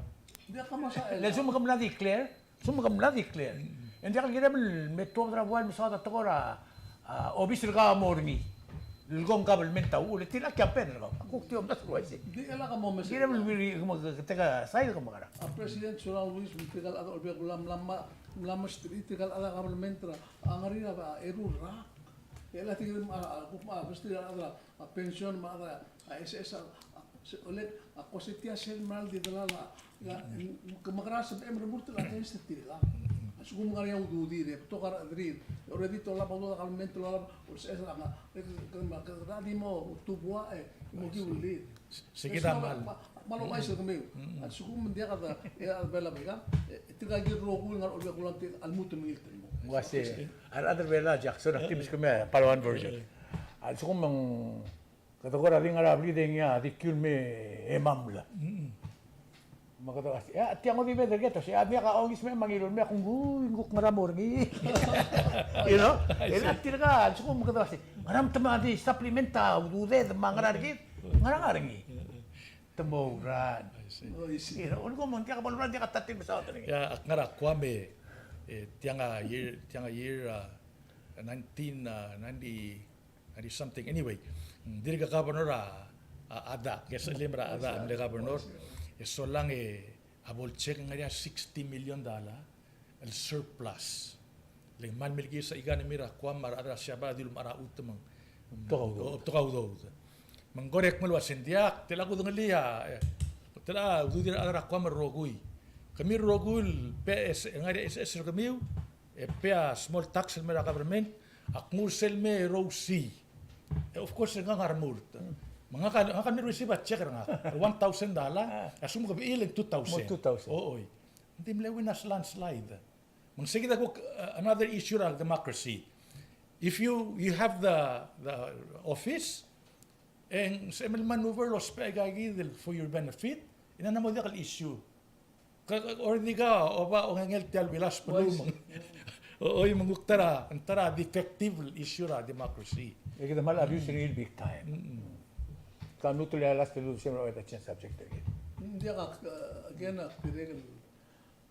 Diak a mesa, e le lsekum ke mla declare, lsekum ke mla declare. E ng diak el kirem el me tuobed er a buai el mesaod a tekoi er a, a, obis er kau a mo er ngii. El kmo ng government a uchul, e tir a campaign er kau. Kuk di omdasu el uaisei. Di el kmo mesa. Kirem el wirri, kmo ke, ke take a side, kmo kera. A President Surangel Whipps me tirka el chad er a Olbiil er a Kelulau a mla, mla mesterir tirka el chad er a government er a, a ngar er ngii a eru el rak. E le tirke el, a, a, kuk me, a, mesterir a rechad er a a pension me a, a S S R, a, se, ole, a ko se tia sel mera el di delal a, a, ke mekerang e sebechem el remurt el against er tirka. Sekum ngar er ngii a ududir e betok a rechederir. Already te olab a udoud a government, te olab a, o se, se, a, e, ke, ke, ke, ke di mo tubuach, e, mo kiulid. Se kid a mal. Ma, ma, ma, lo, uaisei kemiu. A sekum ng diak a, e, a Belau a ikang, e, tirka kid el rokui el ngar er a Olbiil er a Kelulau a lmuut el mengilt el mo. Uaisei. A rechad er a Belau, Jackson, a kid el meskemiu a Palauan version. A sekum ng Kede kora di ngar er a blid e ngii a di kiul me e mamla. Me kede uase, e, tia ng di me derket, uase, a, me ak ongismech me a ngiluu el me ak nguu, ng kuk ngera mo er ngii. You know? E le tirka, a lsekum kede uase, ngera me te mo di supplement a ududed me a ngera er kid, ngera ngar er ngii. Te mo ouran. You know, ulekum ng diak bo el ouran, diak a thirteen mesaod er ngii. Ia, ak ngar er a Guam e, e, tiang a year, tiang a year, a, nineteen, a, ninety, Ninety something. Anyway, mm, dirk governor a, a, a chad, ke sel mla er a chad a mle governor. E solang e a bo el check ng ngar er ngii a sixty million dollar el surplus. Le ng kmal melekoi a economy er a Guam me a rechad er a Siabal a dilu el mechar a chutem me ng, mm, betok a udoud. O, betok a udoud. Me ng kora ak mle uase ng diak, tela kudengelii a, e, tela ududir a rechad er a Guam el rokui. Kemiu el rokui el pay, e, ngar er ngii a S S er kemiu, e pay a small tax el mei er a government, ak nguu er sel mei e rousii. E, of course, ngak a remurt. Me ngak a, ngak a mle receive a check er ngak, one thousand dollar, a lsekum ke bechil e ng two thousand. Mo two thousand. O, oi. Ng di mle win a landslide. Me ng se kid a kuk, uh, another issue er a democracy. If you, you have the, the office, e ng sebechem el maneuver el ousbech aika kid el for your benefit, e ng mo diak el issue. Ke, ke, already ka oba ongengel tia el bilas beluu me ng, o, oi, me ng kuk ta er a, ta er a defective el issue er a democracy. E kede kmal abuse er ngii el big time. Mm-mm. Ka mluut el last el ulsem er a change subject er kid. Mm, diak, ak, uh, again, ak dirrek el,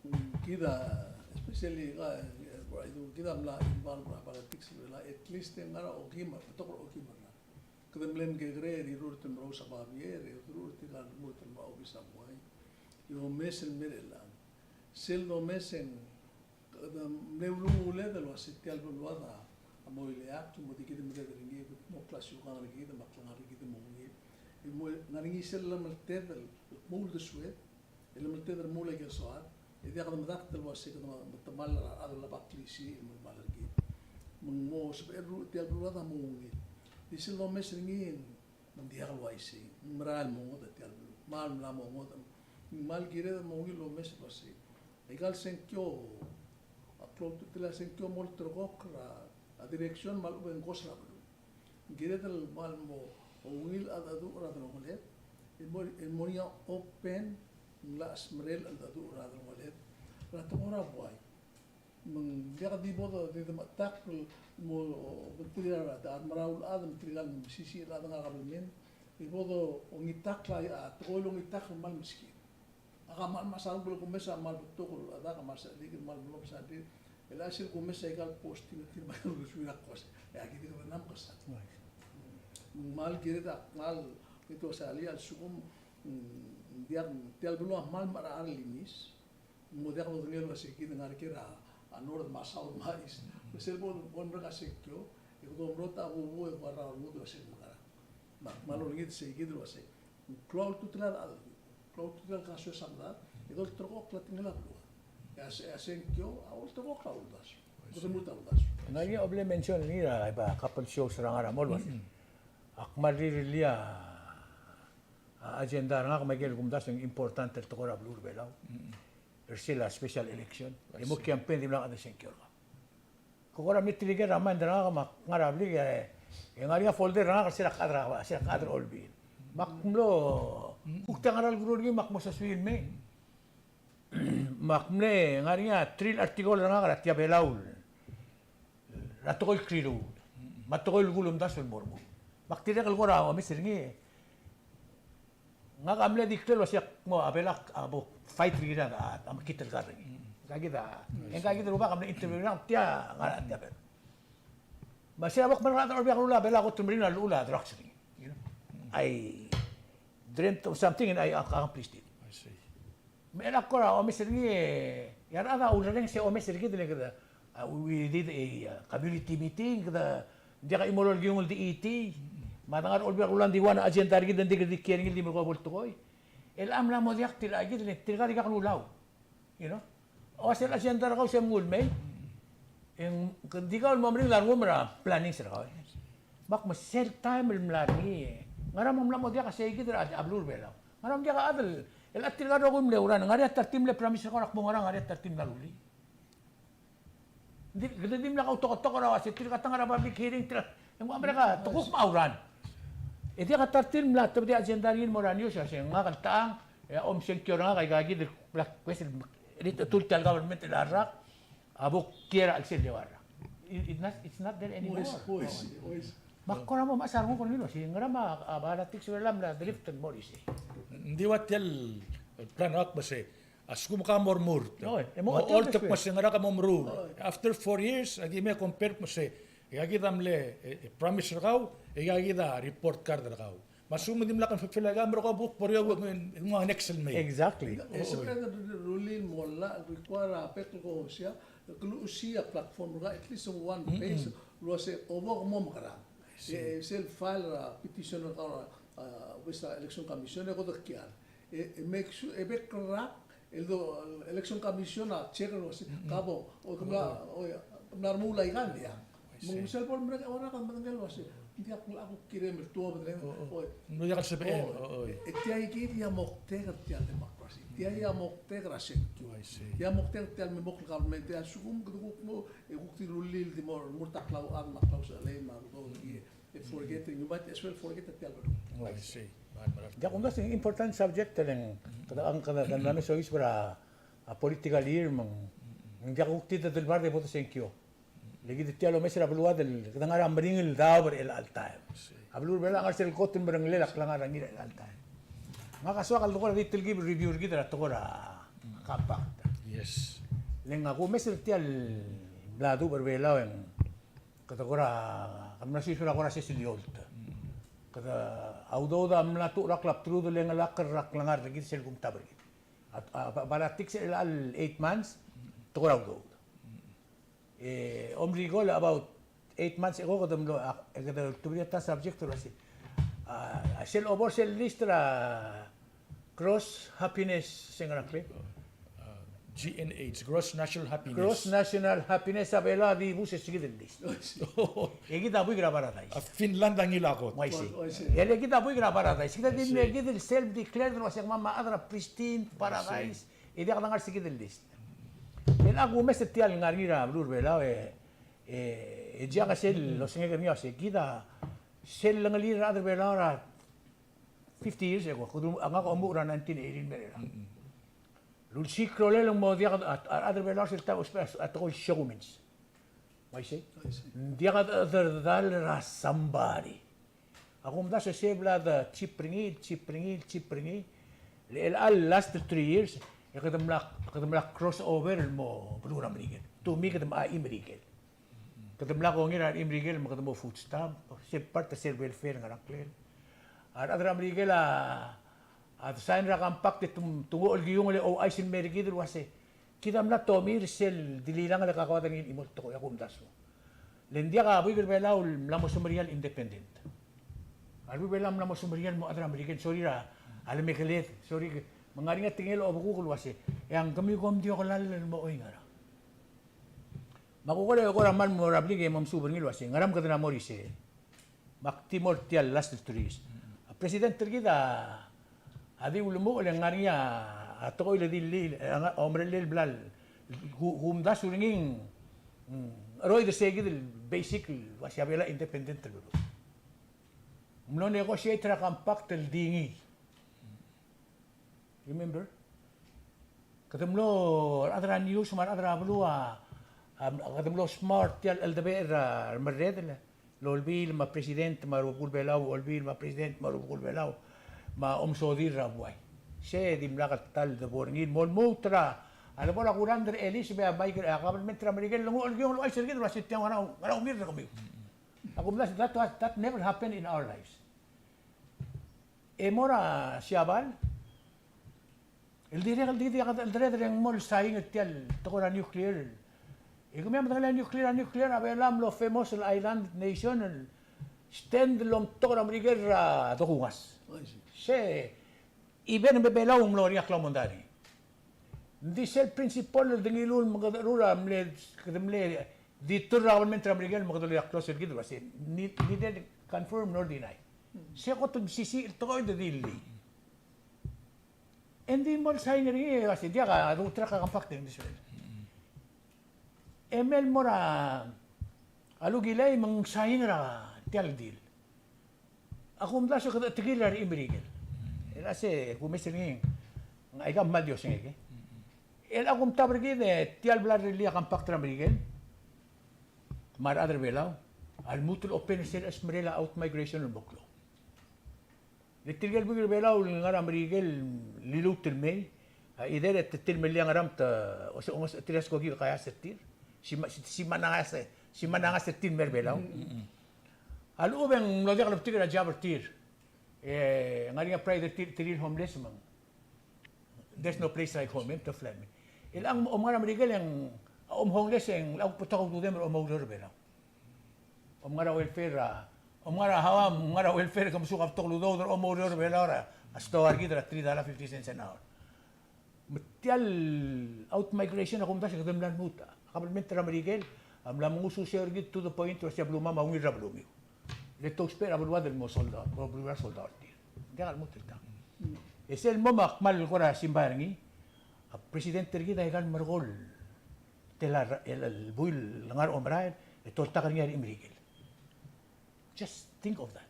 mm, kid a, especially ka, eh, kid a mla involve er a politics er a, at least e ng ngar er a okeim, betok er a okeim er a Kede mle mekekerei er a rirurt el merous a babier, e udoud er tirka el remurt el mo obis a buai. E omes el mei er chelechang. Sel domes e ng, kede mle uluuled el uase tia el beluad a mo ileakl, mo di kid el mereched er ngii, mo klasiukang er kid, me a klengar er kid el mo ungil. E mo ngar er ngii sel lemelted el kmo uldesued, e lemelted el remuul aike el soad, e diak de medakt el uase kede metemall er a rechad el lebo a klisiich el melemall er kid. Me ng mo sebechel el ruul tia el beluad a mo ungil. Di sel domes er ngii me ng diak el uaisei, ng mera el mo ngodech tia el beluu. Kmal mla mo ngodech, ng kmal kired el mo ungil el omes el uasei. Aika el sengkio, a klou a ultutelel a sengkio a mo olterekokl er a direction me a lechub e ng kos er a beluu. Ng kired el kmal mo ungil a cheldecheduch er a delongeled, el mo, el mo er ngii a open, ng locha smecher el cheldecheduch er a delongeled er a tekoi er a buai. Me ng diak di bo de, di de mechetakl el mo, mo tir a, a remerau el chad, me tirka el mesisiich el chad er a kabelment, e bo de ongitakl a, a tekoi el ongitakl el kmal meskid. Ak kmal mesa a renguk el kumes a kmal betok el chad, ak kmal sechelik el kmal mlo mesa a rengrir. E le sel kumes aika el posting er tir me a rengrir el suir a kos. E aki di kede mla mekesai. Right. Me ng kmal kired a kmal, kede osisii a lsekum, mm, ng diak, tia el beluu a kmal mechar a rechad el imis. Ng mo diak lodengei el uase kid a ngar er ker a, a north me a south me a east. Me sel bo, bo merek a sengkio, e kede omerot a bubu e kora rengud el uase ng mekerang. Me ak kmal olengit sei kid el uasei. Ng klou a ultutelel a cheldecheduch, klou a ultutelel a kasoes a medad, e dolterekokl a tekingel a beluu. E a se-, e a sengkio a olterekokl a uldasu. Kede lmuut a uldasu. Ng ngar er ngii a bo le mention er ngii er a, a couple shows er a ngar er a mall el uasei. Ak kmal rirellii a, a agenda er ngak me aike el kumdasu el ng important el tekoi er a beluu er a Belau. Er sel a special election. E mo campaign di mla chad el sengkio er ngak. Ke kora mle tirke er a mind er ngak me ak ngar er a blik e, e ng ngar er ngii a folder er ngak er sel a chad er a, sel a chad er a Olbiil. Me ak mlo, kuk tia ngar er a lekurur er ngii me ak mo sosuii el mei. Me ak mle ngar er ngii a three el article er ngak er a tia Belau el, er a tekoi el kriruul me a tekoi el kulumdasu el mo remove. Me ak dirrek el kora omes er ngii. Ngak a mle declare el uasei ak mo, a Belau a bo fight er kid a, a mekngit el kar er ngii. Ngka kid a, e ngka kid el rubak a mle interview er ngak, tia ngar er a tia Belau. Me sel bo kmal ngar er a Olbiil er a Kelulau a Belau a kot el meringel a llechul a drugs er ngii. You know? I dreamt of something and I accomplished it. I see. Me a kora omes er ngii, e a rechad a ulerrenges e omes er kid el kede, a, we did a, a, community meeting, kede, ng diak a chimo el kiungel el di chiti, me a dengar er a Olbiil er a Kelulau ng di one agenda er kid, ng di kede kiei er ngii el di melekoi a bo el tekoi. E le a mla mo diak tirka kid, le tirka di kak lulau. You know? Ua sel agenda er kau se mnguu el mei. E ng, ke di kau el mo meringel a rengum er a planning er kau. Me ak me sel taem el mla er ngii. Ngera me ng mla mo diak a sei kid er a, a beluu er a Belau. Ngera me ng diak a chad el, el tirka el rokui el mle oureor. Ngar er ngii a ta er tir el mle promise er kau er a kmo ngera, ngar er ngii a ta er tir el mla rullii. Ng di, kede di mla kautoketok er a uase tirka a ta ngar er a public hearing, tirka, e ng ua merek a, te kuk mo oureor. E diak a ta er tir el mla tebedii a agenda er ngii el mo er a news, a se ngak el tang, e a omsengkio er ngak a ika kid el bla, kues el, el tul tia el government el rak, a bo kiei er a chelsel el eua el rak. It, it not, it's not there anymore. Ois, ois, ois. Me ak kora mo mechas a renguk er ngii el uase, ngera me a, a, politics er a Belau a mla drift el mo er isei. Ng di ua tia el plan er ngak me se, a lsekum ke mo remurt. Oi, e mo, mo oltak me se ngera ke mo meruul. Oi. After four years, aki me compare me se, e aki kid a mle, e, e, promise er kau, e aki kid a report card er kau. Me a lsekum e dimlak el fulfill a kid, a mera kuk bo er eou el nguu a next el mei. Exactly. E se kede rullii el mo llach, require a bek el kongosii, ke luchesii a platform er kau, at least one page, el uase, obo ke mo mekerang. E sel file er a petition er kau er a, a, obis er a Election Commission, e ko dekial. E, e make sure, e bek el rak, el do, Election Commission a check el uase, ka bo, o, ke mla, o, ke mla remuul a ikang, ya. Me ng sel bo el merek a ua rak a medengei el uase, ng diak el kuk kirem el tuobed el, o, ng diak el sebechel, o, e tia kid a moktek er tia el democracy. Tia a moktek er a sengkio. I see. Tia a moktek er tia el me mokl el government, a lsekum kede kuk mo, e kuk di rullii el di mo, mo ta klauchad me a klausechelei me a, e forget, you might as well forget tia el beluu. I see. Diak, kumdasu ng important subject el ng, kede, kede, kede mla mesois er a, a political year me ng, ng diak kuk di dedelbar e bo de sengkio. Le kid tia el omes er a beluad el, kede ngar er a meringel el daob er chelecha el taem. A beluu er a Belau a ngar er sel kot el meringel a klengar er ngii er chelecha el taem. Ngak a soak el dekor a di telkib el review er kid er a tekoi er a compact. Yes. Le ngak a kumes er tia el mla dubech er a Belau e ng kede kora, kede mla soiseb er a kora sesei el eolt. Kede, a udoud a mla tuchel er a klebtelud el ngelakl er a klengar er kid sel kumtab er kid. A, a, ba, politics er chelecha el eight months, te kora udoud. E, omrikol about eight months ago, kede mlo, a, kede ultebedii a ta subject el uase, a, a sel obor sel list er a Gross happiness, se ngera ngklel? Uh, G N H, gross national happiness. Gross national happiness a Belau a di bus e se kid el list. E kid a buik er a paradise. A Finland a ngilai a kot. Uaisei. Uaisei. E le kid a buik er a paradise. Kid a di mle kid el self-declared el uase kemam a chad er a pristine paradise. E diak dengar se kid el list. E le ak kumes er tia el ngar er ngii er a beluu er a Belau e, e, e diak sel losengek er ngii a uase kid a sel lengelir a rechad er a Belau er a fifty years ago, kede, ngak a omuchel er a nineteen eighty el mei er a. Lulsiik a rolel e ng mo diak a, a, a rechad er a Belau er sel taem a ousbech a tekoi el siokimens. Uaisei? Uaisei. Ng diak a, a, derdall er a somebody. A kumdasu e se bla de chip er ngii, chip er ngii, chip er ngii. Le chelecha el last three years, e kede mla, kede mla cross over el mo beluu er a Merikel. To me kede mla chim er a Merikel. Kede mla kongei er a rechim er a Merikel me kede mo food stamp, se part er sel welfare el ngar er a ngklel. A rechad er a Merikel a, a sign er a compact e te, te ngoch el kiungel e ouchais el mei er kid el uase, kid a mla tomir sel dilirang el kakoad er ngii el chimo el tekoi, a kumdasu. Le ng diak a buik er a Belau el mla mo semeriar el independent. A rebuik er a Belau a mla mo semeriar el mo chad er a Merikel, sorir a lemekeled, sorir, me ng ngar er ngii a tekingel a obekuk el uase, e a ngkemiu kom di okelall el mo oingerang. Me a kuk kora, kora mal mo er a blik e mo mesuub er ngii el uase, ngeram kede mla mo er isei. Me ak di mo er tia el last three years. A president er kid a, a di ulemuchel e ng ngar er ngii a, a tekoi el di, di, a, omerellel el bla el, ku, kumdasu er ngii, mm, cheroid er se kid el basic el uase a Belau a independent el beluu. Ng mlo negotiate er a compact el di ngii. Remember? Kede mlo, a rechad er a news me a rechad er a beluu a, a, kede mlo smart tia el cheldebechel er a remerredel el Olbiil me a president me a rubekul Belau, Olbiil me a president me a rubekul Belau, me a omesodii er a buai. Se dimlak el ta el debo er ngii el mo lmuut er a, a lebo er a kurangd er a Elis me a Mike, a government er a Merikel el ngoch el kiungel el ouchais er kid el uase tia ngera, ngera umiil er kemiu. A kumdasu, that was, that never happened in our lives. E mo er a Siabal el dirrek el di, di, el dirrek el mo el sain er tia el tekoi er a nuclear. E kemiu a medengei a nuclear, a nuclear, a Belau a mlo famous el island nation el stand el omtok er a Merikel er a dokungas. I see. Se, even me Belau a mlo er ngii a klaumondai. Ng di sel principle el de ngiluu el mekedecherur a mle, kede mle di turn er a government er a Merikel el mekedecherur a close er kid el uasei, ni-, neither confirm nor deny. Se kot el mesisiich el tekoi e di llii. E ng di mo el sign er ngii e uasei, diak a, a douterekokl a compact e ng di suel. E mei el mo er a, a lukilai me ng sign er a tia el deal. A kumdasu e kede chetekir er a rechim er a Merikel. El uase kumes er ngii, aika kmal di osengek. El a kumtab er kid e tia el bla lerellii a compact er a Merikel me a rechad er a Belau a lmuut el open er sel chesmerel a outmigration el mo klou. Le tirke el buik er a Belau el ngar er a Merikel el liluut el mei, a, either e te tir el meliang er a mta, o se, o se, tir a skoki kaias er tir. Sima, si, sima nangas, sima nangas er tir el mei er a Belau. A lechub e ng mlo diak lebetik er a job er tir. E, ngar er ngii a pride er tir, tir el homeless me ng, there's no place like home, e te fly me. El a, om ngar er a Merikel e ng, a, om homeless e ng, a, betok a ududem el omoureor er a Belau. Om ngar er a welfare a, om ngar er a haua, om ngar er a welfare e ke mesuk a betok el udoud er a omoureor er a Belau er a stoa er kid er a three dollar fifty cents an hour. Me tia el outmigration a kumdasu e kede mla lmuut. A kabelment er a Merikel a mla mengususeu er kid to the point el uasei a belumam a ungil er a belumiu. Le te ousbech er a beluad el mo soldau, mo beluad el soldau er tir. Ng diak a lmuut el tang. E sel mo me ak kmal kora simbai er ngii, a president er kid a ikal merekong el tela el, el buil el ngar er a omerael e toltak er ngii a rechim er a Merikel. Just think of that.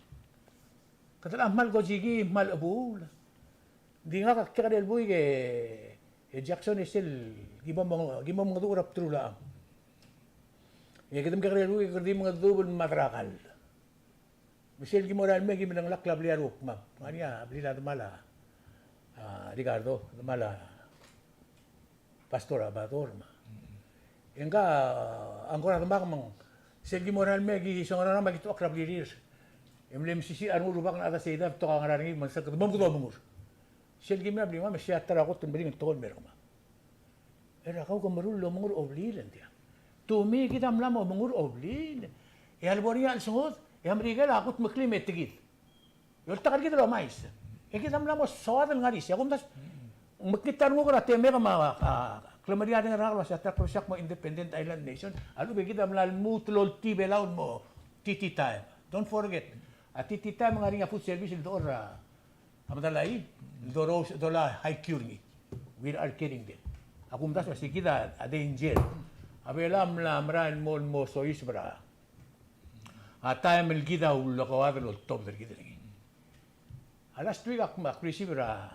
Kede locha kmal kojikii, kmal chebuul. Ng di ngak a kekerei el buik e, e Jackson e sel ki mo meng-, ki mo mengedecheduch er a bdelul a chang. E kede mekekerei el buik e kede di mengedecheduch el mad er a kall. Me sel ki mo er a lemei e ki medengelakl a blil a rukmam. Ngar er ngii a blil a demal a, a, Ricardo, demal a Pastor Abador me. E ngka a ngkora demak me ng sel ki mo er a lemei e ki songerenger me ki tuobak er a blirir. E mle mesisiich a rengul rubak el chad a seidab, betok a ngar er ngii me ng sel kede mo kede omengur. Sel ki mei er a blimam e sei a ta er a kot el meringel tekoi el mer kemam. Er a kau ke meruul el omengur a blil, e ng diak. To me kid a mla mo omengur a blil. E a lebo er ngii a chelsengod, e a Merikel a kutmeklii me tek kid. E oltak er kid el omais. E kid a mla mo soad el ngar er isei. A kumdasu, ng mekngit a renguk er a temek me a, a, klemeriareng er a ngak el uasei a ta er a klebesei ak mo independent island nation. A lechub e kid a mla lmuut el oltii Belau el mo T T time. Don't forget. A T T time a ngar er ngii a food service el dechor er a a medal a ii, el dolo-, dola high cure ngii. We are kidding them. A kumdasu a se kid a, a danger. A Belau a mla merael el mo, el mo soiseb er a, a taem el kid a ulekoad el oltobed er kid er ngii. A last week ak, ak receive er a,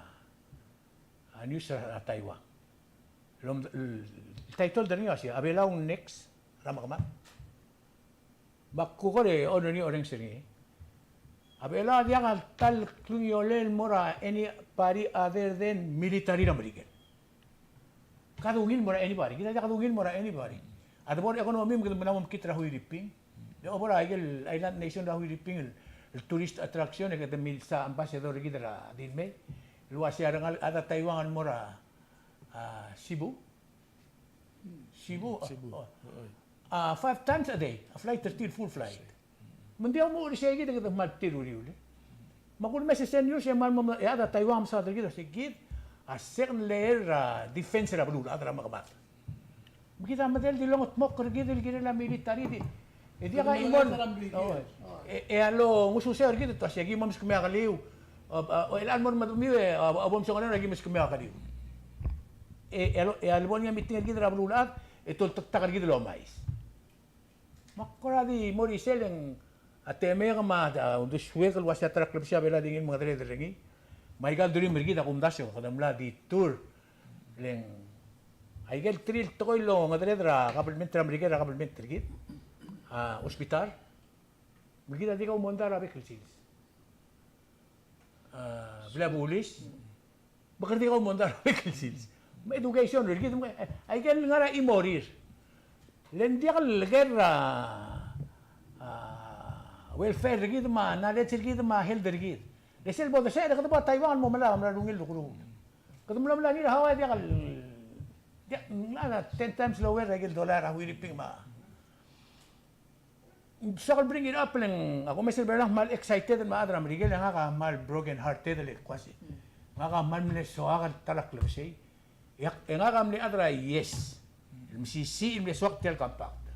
a news er a Taiwan. El om-, el, el title er ngii a se, a Belau next er a mekemad. Me ak kuk kora orrenges er ngii. A Belau a diak a ta el klungiolel el mo er a anybody other than military er a Merikel. Kede ungil el mo er a anybody, kid a diak kede ungil el mo er a anybody. A debo er a economy me kede mla mo mekngit er a Huiriping. Le obo er a ikel island nation er a Huiriping el, el tourist attraction e kede milsa ambassador er kid er a di el mei el uasei a rengalek a chad er a Taiwan el mo er a, a, Cebu. Cebu. Cebu. Oh. A, five times a day a flight er tir, full flight. Me ng di omuchel er sei kid e kede kmal tir uriul. Me a kulemes e sel news e kmal mo, e a chad er a Taiwan a mesaod er kid, a se kid a second layer er a defense er a beluulechad er a mekemad. Me kid a medal di longetmokl er kid el kirel a military di. E diak a chimo el, e, e a longesuseu er kid e te uasei aki mo meskemiu a keliu. A, a, e a lemo er a medemiu e, a, a bo msongerenger e aki meskemiu a keliu. E, e a lo-, e a lebo er ngii a meeting er kid er a beluulechad, e toltektak er kid el omais. Me ak kora di mo er isei e ng a temek me a, a uldesuek el uasei a ta er a klebesei a Belau a di ngii el mengedereder er ngii. Me aika el durim er kid a kumdasu e kede mla di tour. Le ng aike el three el tekoi el ongedereder er a kabelment er a Merikel er a kabelment er kid, a, hospital. Me kid a di kau mondai er a bek el sils. A, blil a bulis. Me kede di kau mondai er a bek el sils. Me education er kid, me, e, aike el ngar er a chimo er tir. Le ng diak el ker er a, a, welfare er kid me a knowledge er kid me a health er kid. Le sel bo desecher e kede bo er a Taiwan el mo melai, mla er a ungil el ukeruul. Kede mlo melai er ngii er a Hawaii e diak el, diak, ng ten times lower er aike el dollar er a Huiriping me a Ng soak el bring it up le ng, a kumes er a Belau a kmal excited el me a chad er a Merikel, e ngak a kmal broken hearted el kuasei. Ngak a kmal mle soak el ta er a klebesei. E ak, e ngak a mle chad er a yes. El mesisiich el mle soak tia el compact.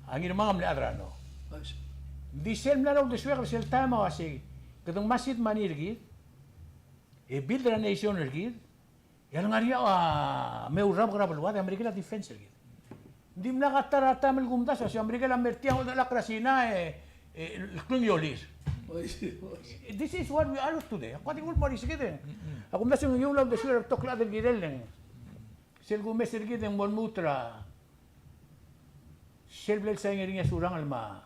A Ngirmang a mle chad er a no. Ng di sel mla er a uldesuek er sel taem a uasei, kede ngmasii a money er kid e build er a nation er kid, e a lengar er ngii a me ourabek er a beluad, e a Merikel a defense er kid. Ng dimlak a ta er a taem el kumdasu a uasei a Merikel a mer tiang el oldechelakl er a Sina e, e, el klungiolir. This is what we are today. Ak kuk di nguu el mo er isei kid. A kumdasu e ng ngiuul a uldesuir a rebetok el chad el kirel e ng sel kumes er kid e ng mo lmuut er a sel bla lesain er ngii a Surangel me a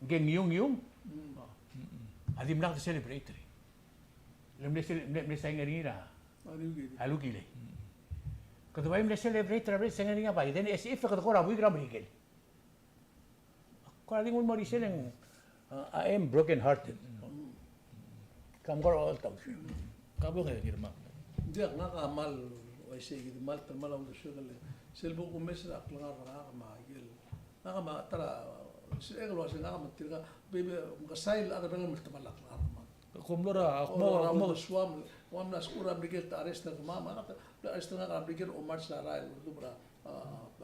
Ngke Ngiunggiung a dimlak de celebrate er ngii. Le mle sel-, mle, mle sain er ngii er a, a Lukilei. Kede bai mle celebrate er a bla lesain er ngii a Biden, e as if kede kora buik er a Merikel. Kora di nguu el mo er isei e ng, uh, I am broken hearted. Kam kora oltaut. Ka bong e Ngirmang. Ng diak, ngak a kmal uaisei kid, kmal, kmal a uldesuek el sel bo kumes er a klengar er ngak me a ikel Ngak a me a ta er a, se el uasei ngak a me tirka, be, be, mkesai el chad er a Belau el temall a klengar er kemam. Kom mlo er a, o, kmo, er a kmo. Uldesuam, kemam a mla skuul er a Merikel te arrest er kemam, me a ta, te arrest er ngak er a Merikel, Omar Sarai, el uldubech er a, a,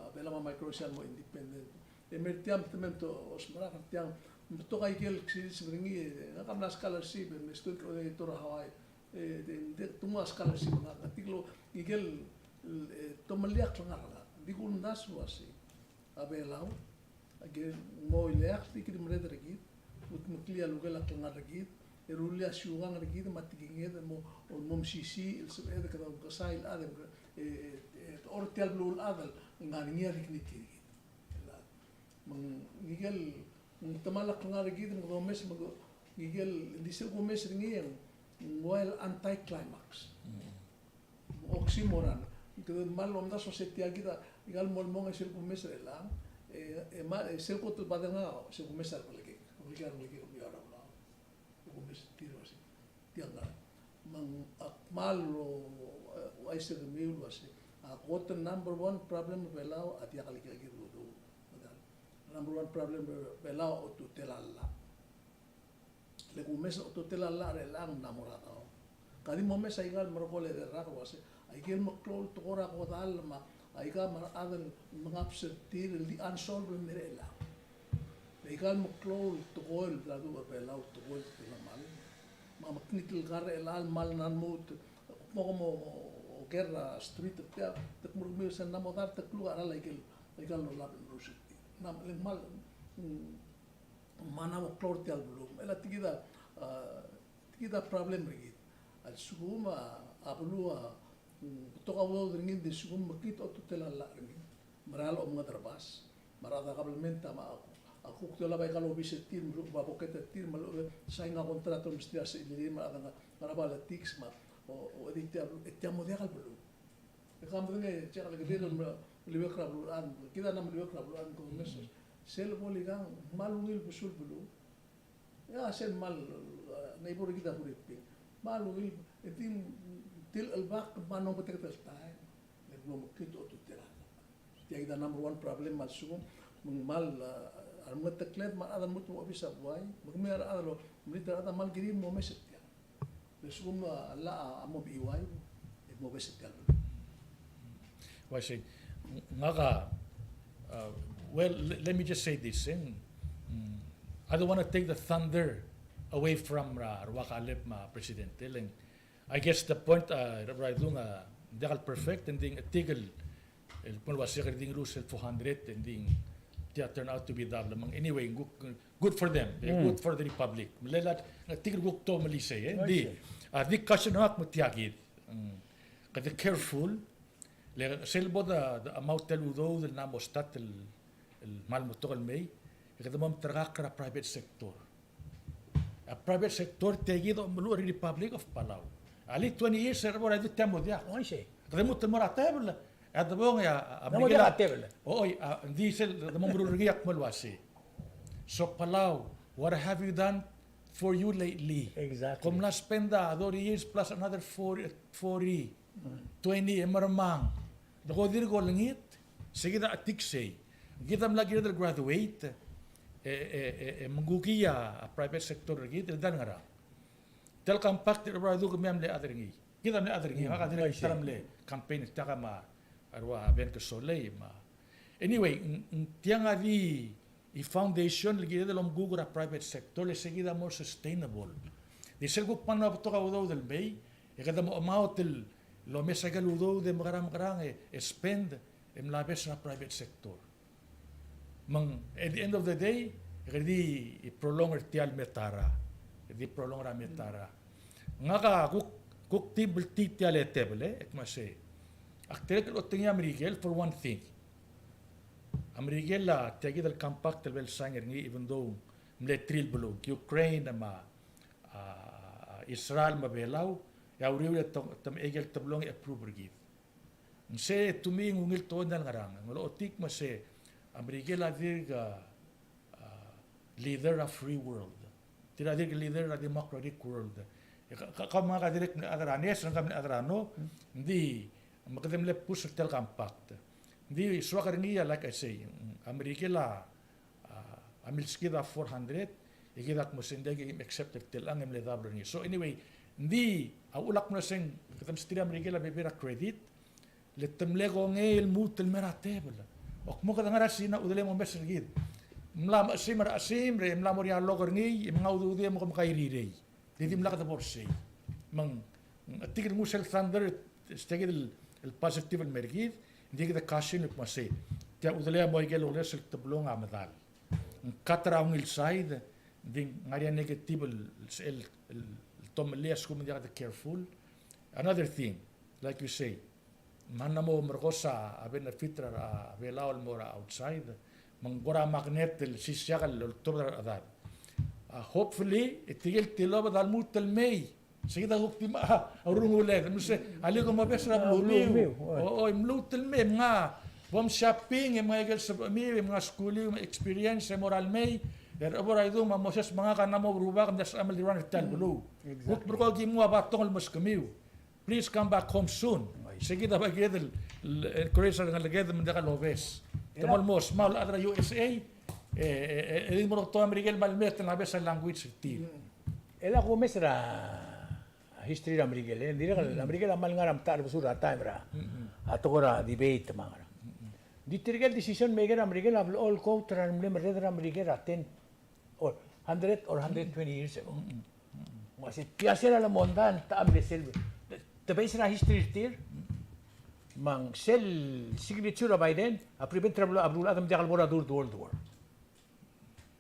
a, Belau me a Micronesia el mo independent. E mer tiang te mei me te osmerak er tiang, me betok a ikel ksiliseb er ngii, ngak a mla scholarship, me student coordinator er a Hawaii. E, te, te, te nguu a scholarship er ngak, tirka el, ikel, e, te meliak el klengar er ngak. Di kumdasu el uasei a Belau a ke mo ileakl, di kid merreder er kid, ultimately a lukel a klengar er kid, e rullii a siukang er kid me a tekinged el mo, mo mesisiich el sebeched el kede omkesai el chad e, e, e, e, or tia el beluulechad el ngar er ngii a dignity er kid. Me ng ikel, ng temall a klengar er kid, me kede omes, me ng ikel, di sel kumes er ngii e ng ua el anticlimax. Oxymoron. Kede kmal omdasu el uasei tia kid a, ikal mo el mong e sel kumes er chelechang, e, e ma, e sel kot el bad er ngak, sel kumes er a Rebelikek. Rebelikek, Rebelikek, Rebelikek, Rebelikek. Kumes er tir el uasei. Tiang a. Me ng ak kmal, e, uaisei kemiu el uasei. A kot el number one problem er a Belau a diak el ikakid el udoud. Number one problem er a Belau a otutel a llach. Le kumes a otutel a llach er chelechang ng mla mo er a daob. Ka di momes a ikal merekong el edei el rak el uasei, a ikel meklou el tekoi er a kodall me a aika me a rechad el mengabs er tir el di unsolved el mei er chelechang. Me ikal meklou el tekoi el bla duubech er a Belau el tekoi el telemall. Me a mekngit el kar er chelechang el kmal mla lmuut, kmo, kmo oker er a street er tia, te kmo er kemiu el uasei ng mla mo dart el kluk a cheral a ikel, ikal lolab el merus er tir. Ng mla, le ng kmal, mm, Me ng mla mo klou er tia el beluu. Me a tia kid a, a, tia kid a problem er kid. A lsekum a, a beluu a, mm, betok a udoud er ngii, ng di lsekum mekngit a otutel a llach er ngii. Mera el omengederbas. Me a rechad er a kabelment a, me a, a kuk di olab aika el obis er tir, me a lechub a pocket er tir, me a lechub e sain a contract el mesterir a sechelilii, me a rechad er a, me a rechad er a politics, me a, o, o, e di tia, e tia mo diak el beluu. E ke medengei, e check el kedei el meliuekl er a beluulechad, kid a mla meliuekl er a beluulechad, ke omes. Sel bo el ikang, kmal ungil besul beluu. E a sel kmal, e, neighbor er kid a Buriping. Kmal ungil, e di, di el chelbak, kmal nong betek el taem. E kmo mekngit a otutel a llach. Tia kid a number one problem me a lsekum, me ng kmal, e, a remengetekled me a rechad el lmuut el mo obis a buai, me kemiu a rechad el, melilt a rechad a kmal kirir el mo omes er tiang. Le lsekum a llach a mo bechiuaiu, e mo obes er tia el beluu. Uaisei, ngak a, uh, well, le-, let me just say this, eh? Mm, I don't want to take the thunder away from, uh, Rua Kaleb me a President, eh? Le ng, I guess the point, uh, Rua Idung, uh, diak el perfect, e ng di ng chetik el el kmo el uasei kede di ngerus el four hundred, e ng di tia turn out to be double. Me ng anyway, good, good for them. Eh, good for the republic. Me le lak, ng chetik el kuk to melisei, eh. Ng di, a, di caution er ngak me tia kid. Mm. Kede careful, le sel bo de, de amount el udoud el mla mo start el, el kmal mo betok el mei, e kede mo meterkakl er a private sector. A private sector, tia kid a omeluchel er a Republic of Palau. Alii twenty years er a bo er a di tia mo diak. Uaisei. Kede lmuut el mo er a tebel. A debong e a, a, a, mo diak a tebel. Oi, a, ng di sel, de mo meruul er ngii a kmo el uasei. So Palau, what have you done for you lately? Exactly. Kom mla spend a thirty years plus another forty, forty, twenty, e mermang. Deko dirk olengit, se kid a chetik sei. Kid a mla kired el graduate, e, e, e, e, me ng kuk a, a private sector er kid, el dang ngera. Tia el compact er a Rua Idung me a mle chad er ngii. Kid a mle chad er ngii, ngak a dirrek el ta er a mle campaign er tiang me a rua Ben Kesolei me a. Anyway, ng, ng tiang a di, e foundation el kired el omkuk er a private sector, le se kid a more sustainable. Di sel kuk mla betok a udoud el mei, e kede mo chemaot el omes a ikel udoud e mekerang mekerang e, e spend, e mla obes er a private sector. Me ng, at the end of the day, e kede di prolong er tia el meta er a, e di prolong er a meta er a. Ngak a kuk, kuk di bltitii tia el tebel, e, e kmo sei. Ak dirrek el otengii a Merikel for one thing. A Merikel a tia kid el compact el bo el sign er ngii, even though ng mle three el beluu, Ukraine me a, a, Israel me a Belau, e a uriul e te, te, ikel teblo ng approve er kid. Ng sei, to me, ng ungil tekoi el ngerang. Ng lochotii me sei a Merikel a dirk, a, a, leader er a free world. Tir a dirk leader er a democratic world. E ka, ka, kau me ngak a dirrek el chad er a NESO, ngak a mle chad er a NO, ng di, me kede mle push er tia el compact. Ng di soak er ngii a, like I say, a Merikel a, a, a milskid a four hundred, e kid a kmo sei ng diak kim accept er tiang e mle double er ngii. So anyway, ng di, a uchul ak mlo sei, kede msterir a Merikel a bebil er a credit, le te mle kongei el lmuut el mei er a tebel. Ak mo kede ngar er a Sina, udelem omes er kid. Mla mechesim er a chesim, e mla mo er ngii a lok er ngii, e mngai a ududir e mo kemkairerei. Di dimlak de bo er sei. Me ng, ng tia kid el nguu sel thunder, tia kid el, el positive el mer kid, ng di kid a caution el kmo sei. Tia udelem a mo ikel oles el teblo ng a medal. Ng cut er a ungil side, ng di ngar er ngii a negative el, el, el, el tomellii a lsekum ng diak de careful. Another thing, like you say, me ng mo merekos a benefit er a Belau el mo er a outside, me ng kora magnet el sisiak el oltobed er a rechedad. A, hopefully, e tirke el tilobed a lmuut el mei. Sei kid a kuk di me a, a renguled, me sei, alii kom obes er a belumiu. Belumiu, oi. O, oi, mluut el mei, mngai, bom shopping, e mngai ikel sebechemiu, e mngai skuliu, me experience, e mo er a lemei, e rechebo er a idung, me a Moses me ngak a mla mo rubak, me ng diak sebechem el di run er tia el beluu. Exactly. Kuk merkong e ki mnguu a batong el meskemiu. Please come back home soon. Oi. Sei kid a bai kid el, el encourage er a rengeleked me ng diak lobes. Te mo el mo smau el chad er a U S A, e, e, e, e di mo er a betok a Merikel me a leme e te mla obes a language er tir. Mm. El ak omes er a history er a Merikel, e, ng dirrek el, a Merikel a kmal ngar er a metacherbesul er a taem er a, a tekoi er a debate me a ngerang. Di tirke el decision maker er a Merikel a blechoel quote er a mle merreder er a Merikel er a ten or hundred or hundred twenty years ago. Ng uaisei, tia sel a lemolem, ta a mle sel, te base er a history er tir, me ng sel signature er a Biden a prevent er a blo-, a beluulechad me ng diak lebo er a Third World War.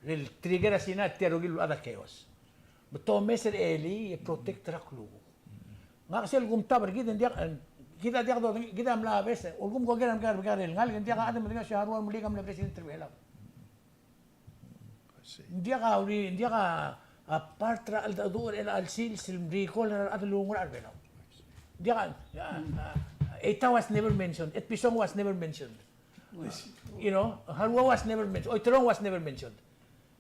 Le trigger a Sina, tia el rokui el beluulechad a chaos. Me te omes er a elii e protect er a klukuk. Ngak sel kumtab er kid, ng diak, kid a diak do, kid a mla obes, ulekum ko ker a mekar, mekar el ngalek, ng diak a chad el medengei el uasei a Haruo Meliik a mle president er a Belau. I see. Ng diak a uri, ng diak a, a part er a cheldecheduch er chelecha el sils el mrecall er a rechad el oungerachel er a Belau. Ng diak a, a, a, Etau was never mentioned, Etpison was never mentioned. I see. You know, Haruo was never mentioned, Oiterong was never mentioned.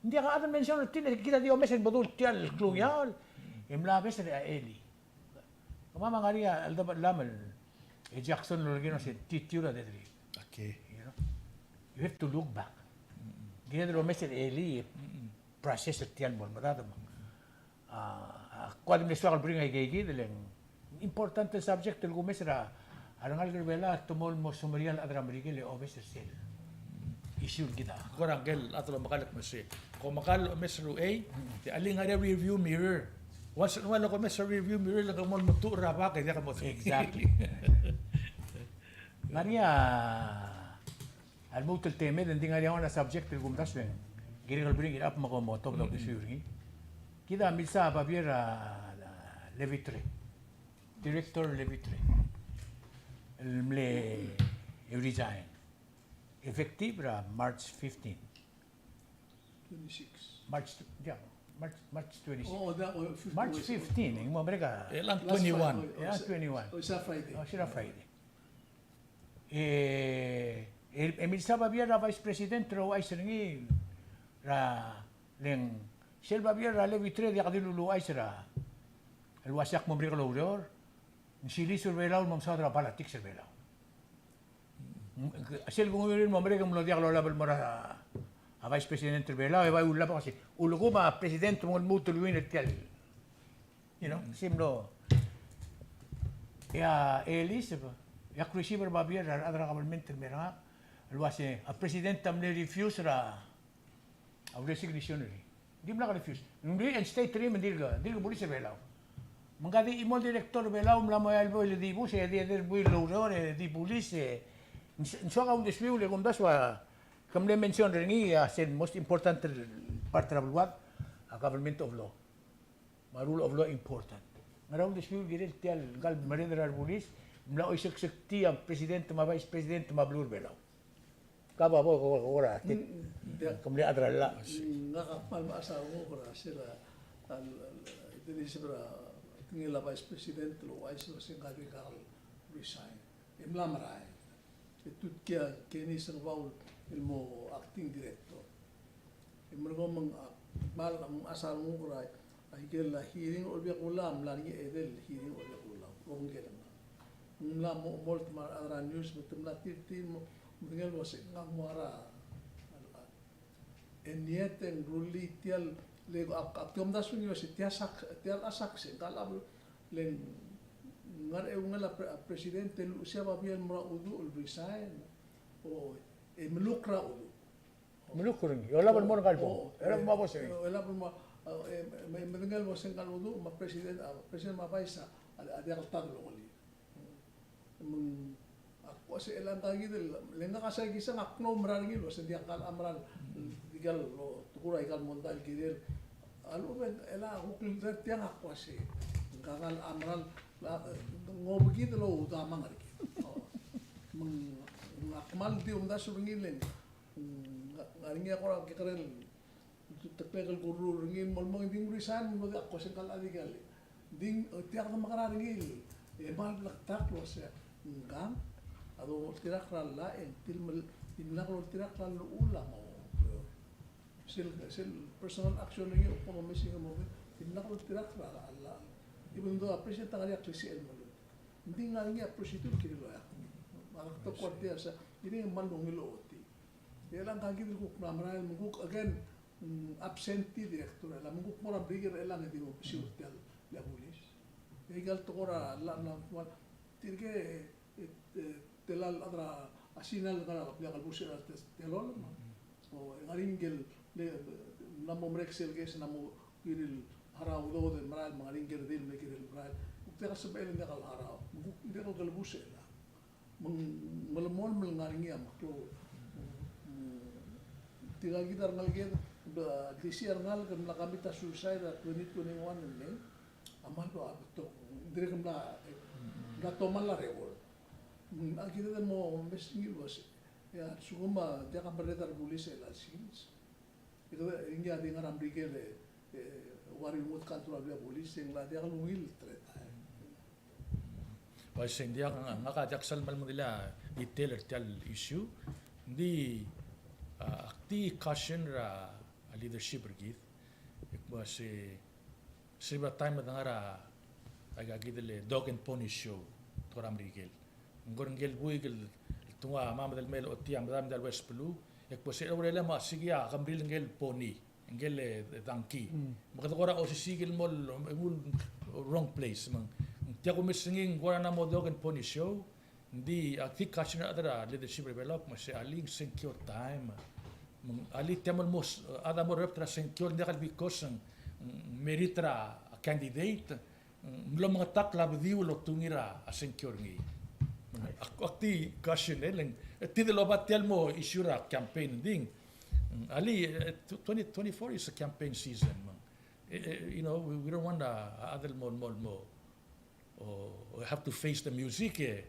Ng diak a chad el mention er tir, e kid a di omes el bedul tia el klungiaol, e mla obes er a elii. Kemam a ngar er ngii a cheldebechel el mle, e Jackson el olekoi el uasei, tia, tia a dead river. Okay. You know? You have to look back. Kired el omes er a elii, process er tia el mo er a medad me. A, a, kuk di mle soak el bring a ikeikid, le ng important el subject el kumes er a, a rengalek er a Belau, te mo el mo semeriar el chad er a Merikel e obes er sel issue el kid a. Kora ngike el chad el omekall el kmo sei, kom mekall el omes er uchei, e alii ngar er a rear view mirror. Once in a while kom omes er a rear view mirror, le kom mo metuch er a bak e diak mo. Exactly. Ngar er ngii a lmuut el temed, e ng di ngar er ngii a one a subject el kumdasu e ng kirek el bring it up me kom otobed a uldesuiu er ngii. Kid a milsa a babier er a, a, Levitre. Director Levitre el mle resign. Effective er a March fifteen. Twenty-six. March, yeah, March, March twenty-six. Oh, that one, fifteen. March fifteen, e ng mo merek a. E ng twenty-one. Oh, e ng twenty-one. Oh, it's a Friday. Oh, it's a Friday. E, e, e milsa a babier er a Vice President el ouchais er ngii er a, le ng sel babier er a Levitre e diak di luluuchais er a, el uasei ak mo merek el oureor, ng silisu er a Belau el mo mesaod er a politics er a Belau. Sel kunguiu el mo merek e ng mlo diak lolab el mo er a, a Vice President er a Belau, e bai ullab el uasei, ulekum a President me ng lmuut el win er tia el You know, se mlo. E a Elizabeth, e ak receive er a babier er a rechad er a government el mer ngak el uase a president a mle refuse er a resignation er ngii. Ng dimlak refuse. Ng di reinstate er ngii me ng dirk, ng dirk bulis er a Belau. Me ngka di chimo el director er a Belau, mla mo eai el bo el di bulis, e di, e di buil el oureor, e di bulis, e ng soak a uldesuiu el kumdasu a, ke mle mention er ngii a sel most important part er a beluad, a government of law. Me a rule of law important. Ngera uldesuiu el kirel tia el ngka el merreder er a rebulis, mla oiseksektii a president me a vice president me a beluu er a Belau. Ka bo, bo, bo, bo, kora, mm, mm, ke mle chad er a llach. Ngak a kmal mechas a renguk er a sel, a, a, a, Elizabeth er a, ngii el vice president el ouchais el uase ngka a dirkak el resign. E mla merael. E tutkii a Kenny Sengebau el mo acting director. E merekong me ng, a, kmal mechas a renguk er a, a ikel hearing er a Olbiil er a Kelulau, mla er ngii a edei el hearing er a Olbiil er a Kelulau. Obengkel. Ng mla mo, mo el te mla er a news, me te mla tir, tir mo, mo medengei el uase ngak a mo er a, a, And yet, e ng rullii tia el, le, ak, ak di omdasu el uase tia sak, tia el sak se, ngka el, le ng ngar er a eungel a pre-, a president el luchesii a babier el mo er a uduch el resign. O, e meluk er a uduch. Meluk er ngii, e olab el mo er ngka el bo. O, e olab el mo er a bo se. E, e olab el mo, e, e, me, medengei el bo se ngka el uduch, me a president, a president me a vice a, a, a diak el ta el longelir. Me ng, ak uase e le ngka kid el, le ngak a se kisang ak mlo mera er ngii el uase ng diak a mera el, diak el, lo, tekoi er a ikal mondai el kirel. A lechub e le kuk el tiang ak uase ngka a mera el, la, ng obekid el oudamang er kid. O. Me ng, ak kmal di omdasu er ngii le ng, ng, ngar er ngii a kora kekerei el Te, te klek el kurruul er ngii el mo, mo, ng di ng resign, me ng di ak uase ngka el chad el kmal. Ng di, e, tia kede mekerang er ngii, e kmal bleketakl el uase ngkang a doltirakl er a llach, e ng di mel, dimlak loltirakl a llechul a mo. Sel, sel personal action er ngii, a kmo messing a mo, dimlak loltirakl er a llach. Even though a president a ngar er ngii a klisichel el mo. Ng di ngar er ngii a procedure el kirel el oeak. Me a kuk tia se, ng di ng kmal ungil el ochotii. E le ngka kid el kuk mla merael, me ng kuk, again, mm, absentee director, e le me ng kuk mo er a Merikel e le ng di mo besiu er tia el bulis. E ikal tekoi er a llach, ng kmal, tirke, e, e, tela el chad er a Sina el ngar er a kebliil a kelebus er a te-, telolem. O, e ng ngar er ngii el, le, mla mo merek sel case, ng mo kirir el harau a udoud el merael, me ng ngar er ngii el redil me kirir el merael. Kuk diak a sebechel e ng diak el harau. Me ng kuk diak el kelebus e le Me ng melemolem el ngar er ngii a meklou. Tirka kid a rengalek, a, disi a rengalek el mla commit a suicide er a twenty twenty-one el mei, a kmal ua betok. Dirrek el mla, mla tomall a reward. Me a kired el mo mesa er ngii el uase, e a lsekum a diak a merreder er a bulis er chelecha el sils. E kede, ngii a di ngar er a Merikel e, e, ua ringud control a bulis, e ng locha diak el ungil threat. Uaisei, ng diak, ngak a diak sal melemolem a detail er tia el issue. Ng di, a, ak di caution er a leadership er kid. E kmo se, se a time e de ngar er a, aika kid el dog and pony show, tekoi er a Merikel. Ng kora ngike el buik el, el tengua a mamed el mei el ochotii a medam er a West Beluu, e kmo se er a urerem a siik a kemril ngike el pony, ngike el, e, donkey. Mm. Me kede kora osisiik el mo, mo wrong place. Me ng tia kumes er ngii ng kora ng mo dog and pony show, ng di, ak di caution er a leadership er a Belau, me se alii ng sengkio er a taem. Me ng alii tia el mo, chad a mo rebt er a sengkio, ng diak el because ng, ng merit er a candidate, ng mlo mengetakl a bediu el otungii er a sengkio er ngii. Ak, ak di caution e le ng, e, tia el oba tia el mo issue er a campaign, ng di, alii, e, tw-, twenty twenty-four is a campaign season, me ng, e, e, you know, we, we don't want a, a chad el mo, mo, mo, o, we have to face the music, e.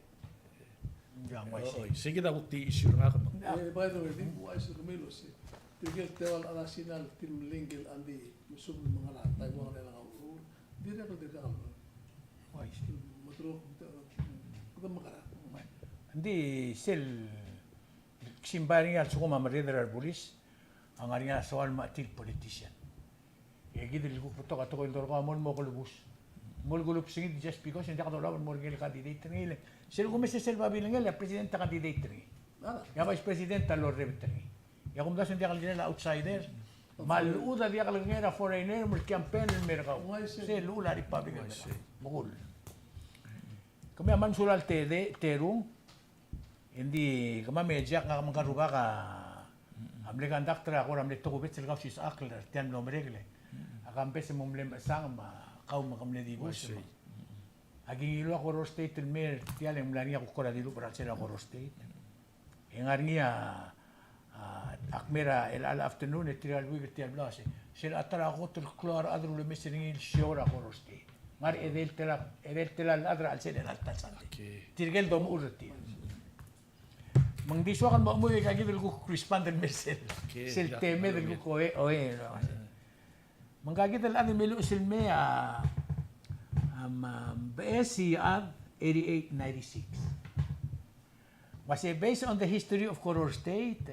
Yeah, I see. Oi, sei kid a kuk di issue er ngak me ng. E, by the way, di uaisei kemiu el uase tirke el teua el chad er a Sina el tir el melingkel a di mesubed el mengal a Taiwan er chelechang a uchul. Dirrek el dirkak el. Uaisei. Meterok, kede mekerang. Ng di sel, simbai er ngii a lsekum a merreder er a rebulis, a ngar er ngii a soal me a tir el politician. E kid el kuk betok a tekoi el dorkau a mo, mo kelebus. Mo kelebus er ngii just because ng diak dolab el mo er ngii el candidate er ngii. Sel kumes er sel babilngel, e a president a candidate er ngii. E a vice president a lorebet er ngii. E a kumdasu ng diak el kirel a outsider. Me a lechub a diak el kengei er a foreigner me a campaign el mer kau. Sel llechul a Republic el mer kau. Me kul. Kemiu a kmal mesulang el te, terung. Engdi kemam e Jack, ngak me ngka el rubak a mle conductor, a kora mle tokubets el kausisechakl er tia el mlo merek el. A Kambes me ng mle mechesang me a kau me ke mle dibus. Uaisei. Me aki ngiluu a Koror State el mei er tia el, e ng mla er ngii a kuk kora dilubech er a chelsel a Koror State. E ng ngar er ngii a, a, ak mei er a chelecha el afternoon, e tirka el buik er tia el bla el uase, sel ta er a kot el klou a rechad el ulemes er ngii el show er a Koror State. Ngar er a edei el tela, edei el tela el chad er a chelsel er a ta el Sunday. Okay. Tirke el domechur er tir. Me ng di soak el mo chemuiu e aika kid el kuk respond el mei er sel, okay, sel, yeah, temed el, okay, kuk oe, oe, no. Me ngka kid el chad el me luches el mei a, a, me, beches el chad, eighty-eight, ninety-six. Uase based on the history of Koror State,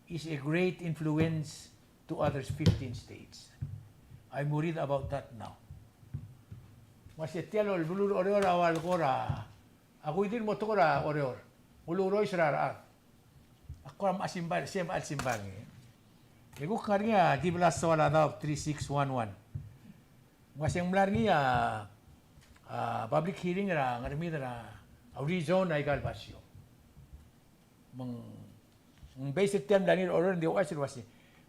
is a great influence to others fifteen states. I'm worried about that now. Uase tia el beluu er a Oreor a ua el kora, a kuidir mo tekoi er a Oreor, ng uluurois er a rechad. A kora mechas el simbai, se mechas el simbai er ngii. E kuk ngar er ngii a Diblas Soaladaob three six one one. Ng uase ng mla er ngii a, a, public hearing er a Ngermid er a, a rezone aika el basio. Me ng, ng base er tia el mla er ngii er a Oreor, ng di ouchais el uase,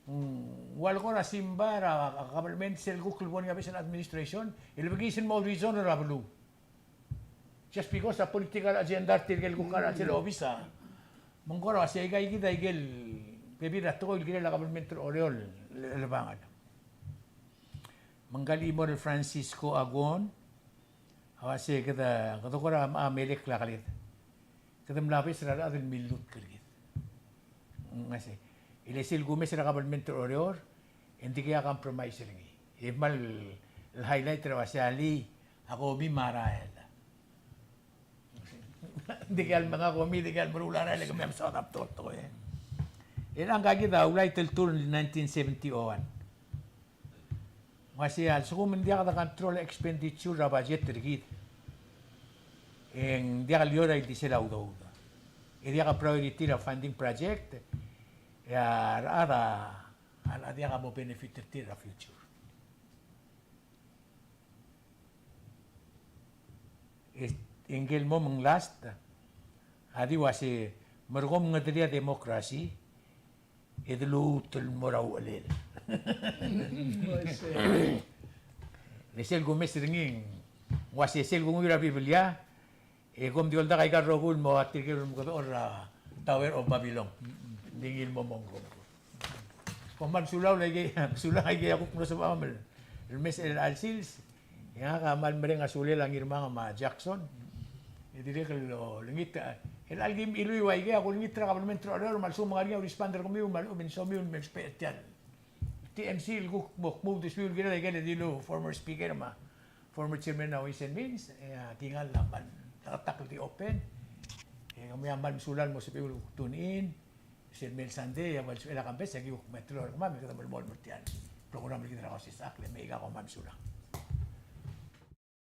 ng ua el kora simbai er a, a government sel kuk lebo er ngii a beches el administration, e le bekiis el mo rezone er a beluu. Just because a political agenda er tirke el kuk ngar er a chelsel a obis a. Me ng kora uase aika kid a ikel bebil er a tekoi el kirel a government er a Oreor el, el, el bangel. Me ngka el chimo er a Francisco Aguon a uase kede, kede kora, a, melekoi a keled. Kede mla beches er a rechad el millutk er kid. Ng uase, e le sel kumes er a government er a Oreor, e ng dikea compromise er ngii. E kmal highlight er a uase alii, a komi me a rael. Ng dikea el menga komi, dikea el meruul a rael, e kemiu a mesaod a betok el tekoi, e. E ngka kid a Ulai Teltur el nineteen seventy oh one. Ng uase a lsekum ng diak de control expenditure er a budget er kid, e ng diak el lior a ildisel a udoud. E diak a priority er a funding project, e a rechad a, a diak a mo benefit er tir er a future. E, e ngike el mo me ng last, a di uase, me kom ngederii a democracy, e de luut el mo er a uchelel. Le sel kumes er ngii, ng uase sel kunguiu er a Biblia, e kom di oldak aika el rokui el mo er tirke el ulemekedechor er a Tower of Babylon. Ng di ngii el mo mong kom. Kom kmal mesulang el aikei, mesulang aikei a kuk mlo sebecham el mes er chelecha el sils. E ngak a kmal mereng a sulel a Ngirmang me a Jackson. E dirrek el olengit, e chelecha el kim chiluiu aikei a kulengit er a kabelment er a Oreor me a lsekum ng ngar er ngii a respond er kemiu me a lechub e ng somiu el mei el ousbech er tia el T M C el kuk mo kmo uldesuiu el kirel aikel dilu former speaker me a former chairman er a Ways and Means, e a kingall a kmal deketakl el di open. E kemiu a kmal mesulang el mo sebechir el kuk tune in. Sel mei el Sunday, e a ua el sebechel a Kambes, e aki kuk me teloi er kemam, me kede melemolem er tia el program er kid er a Kausisechakl, e mei kau me a mesulang.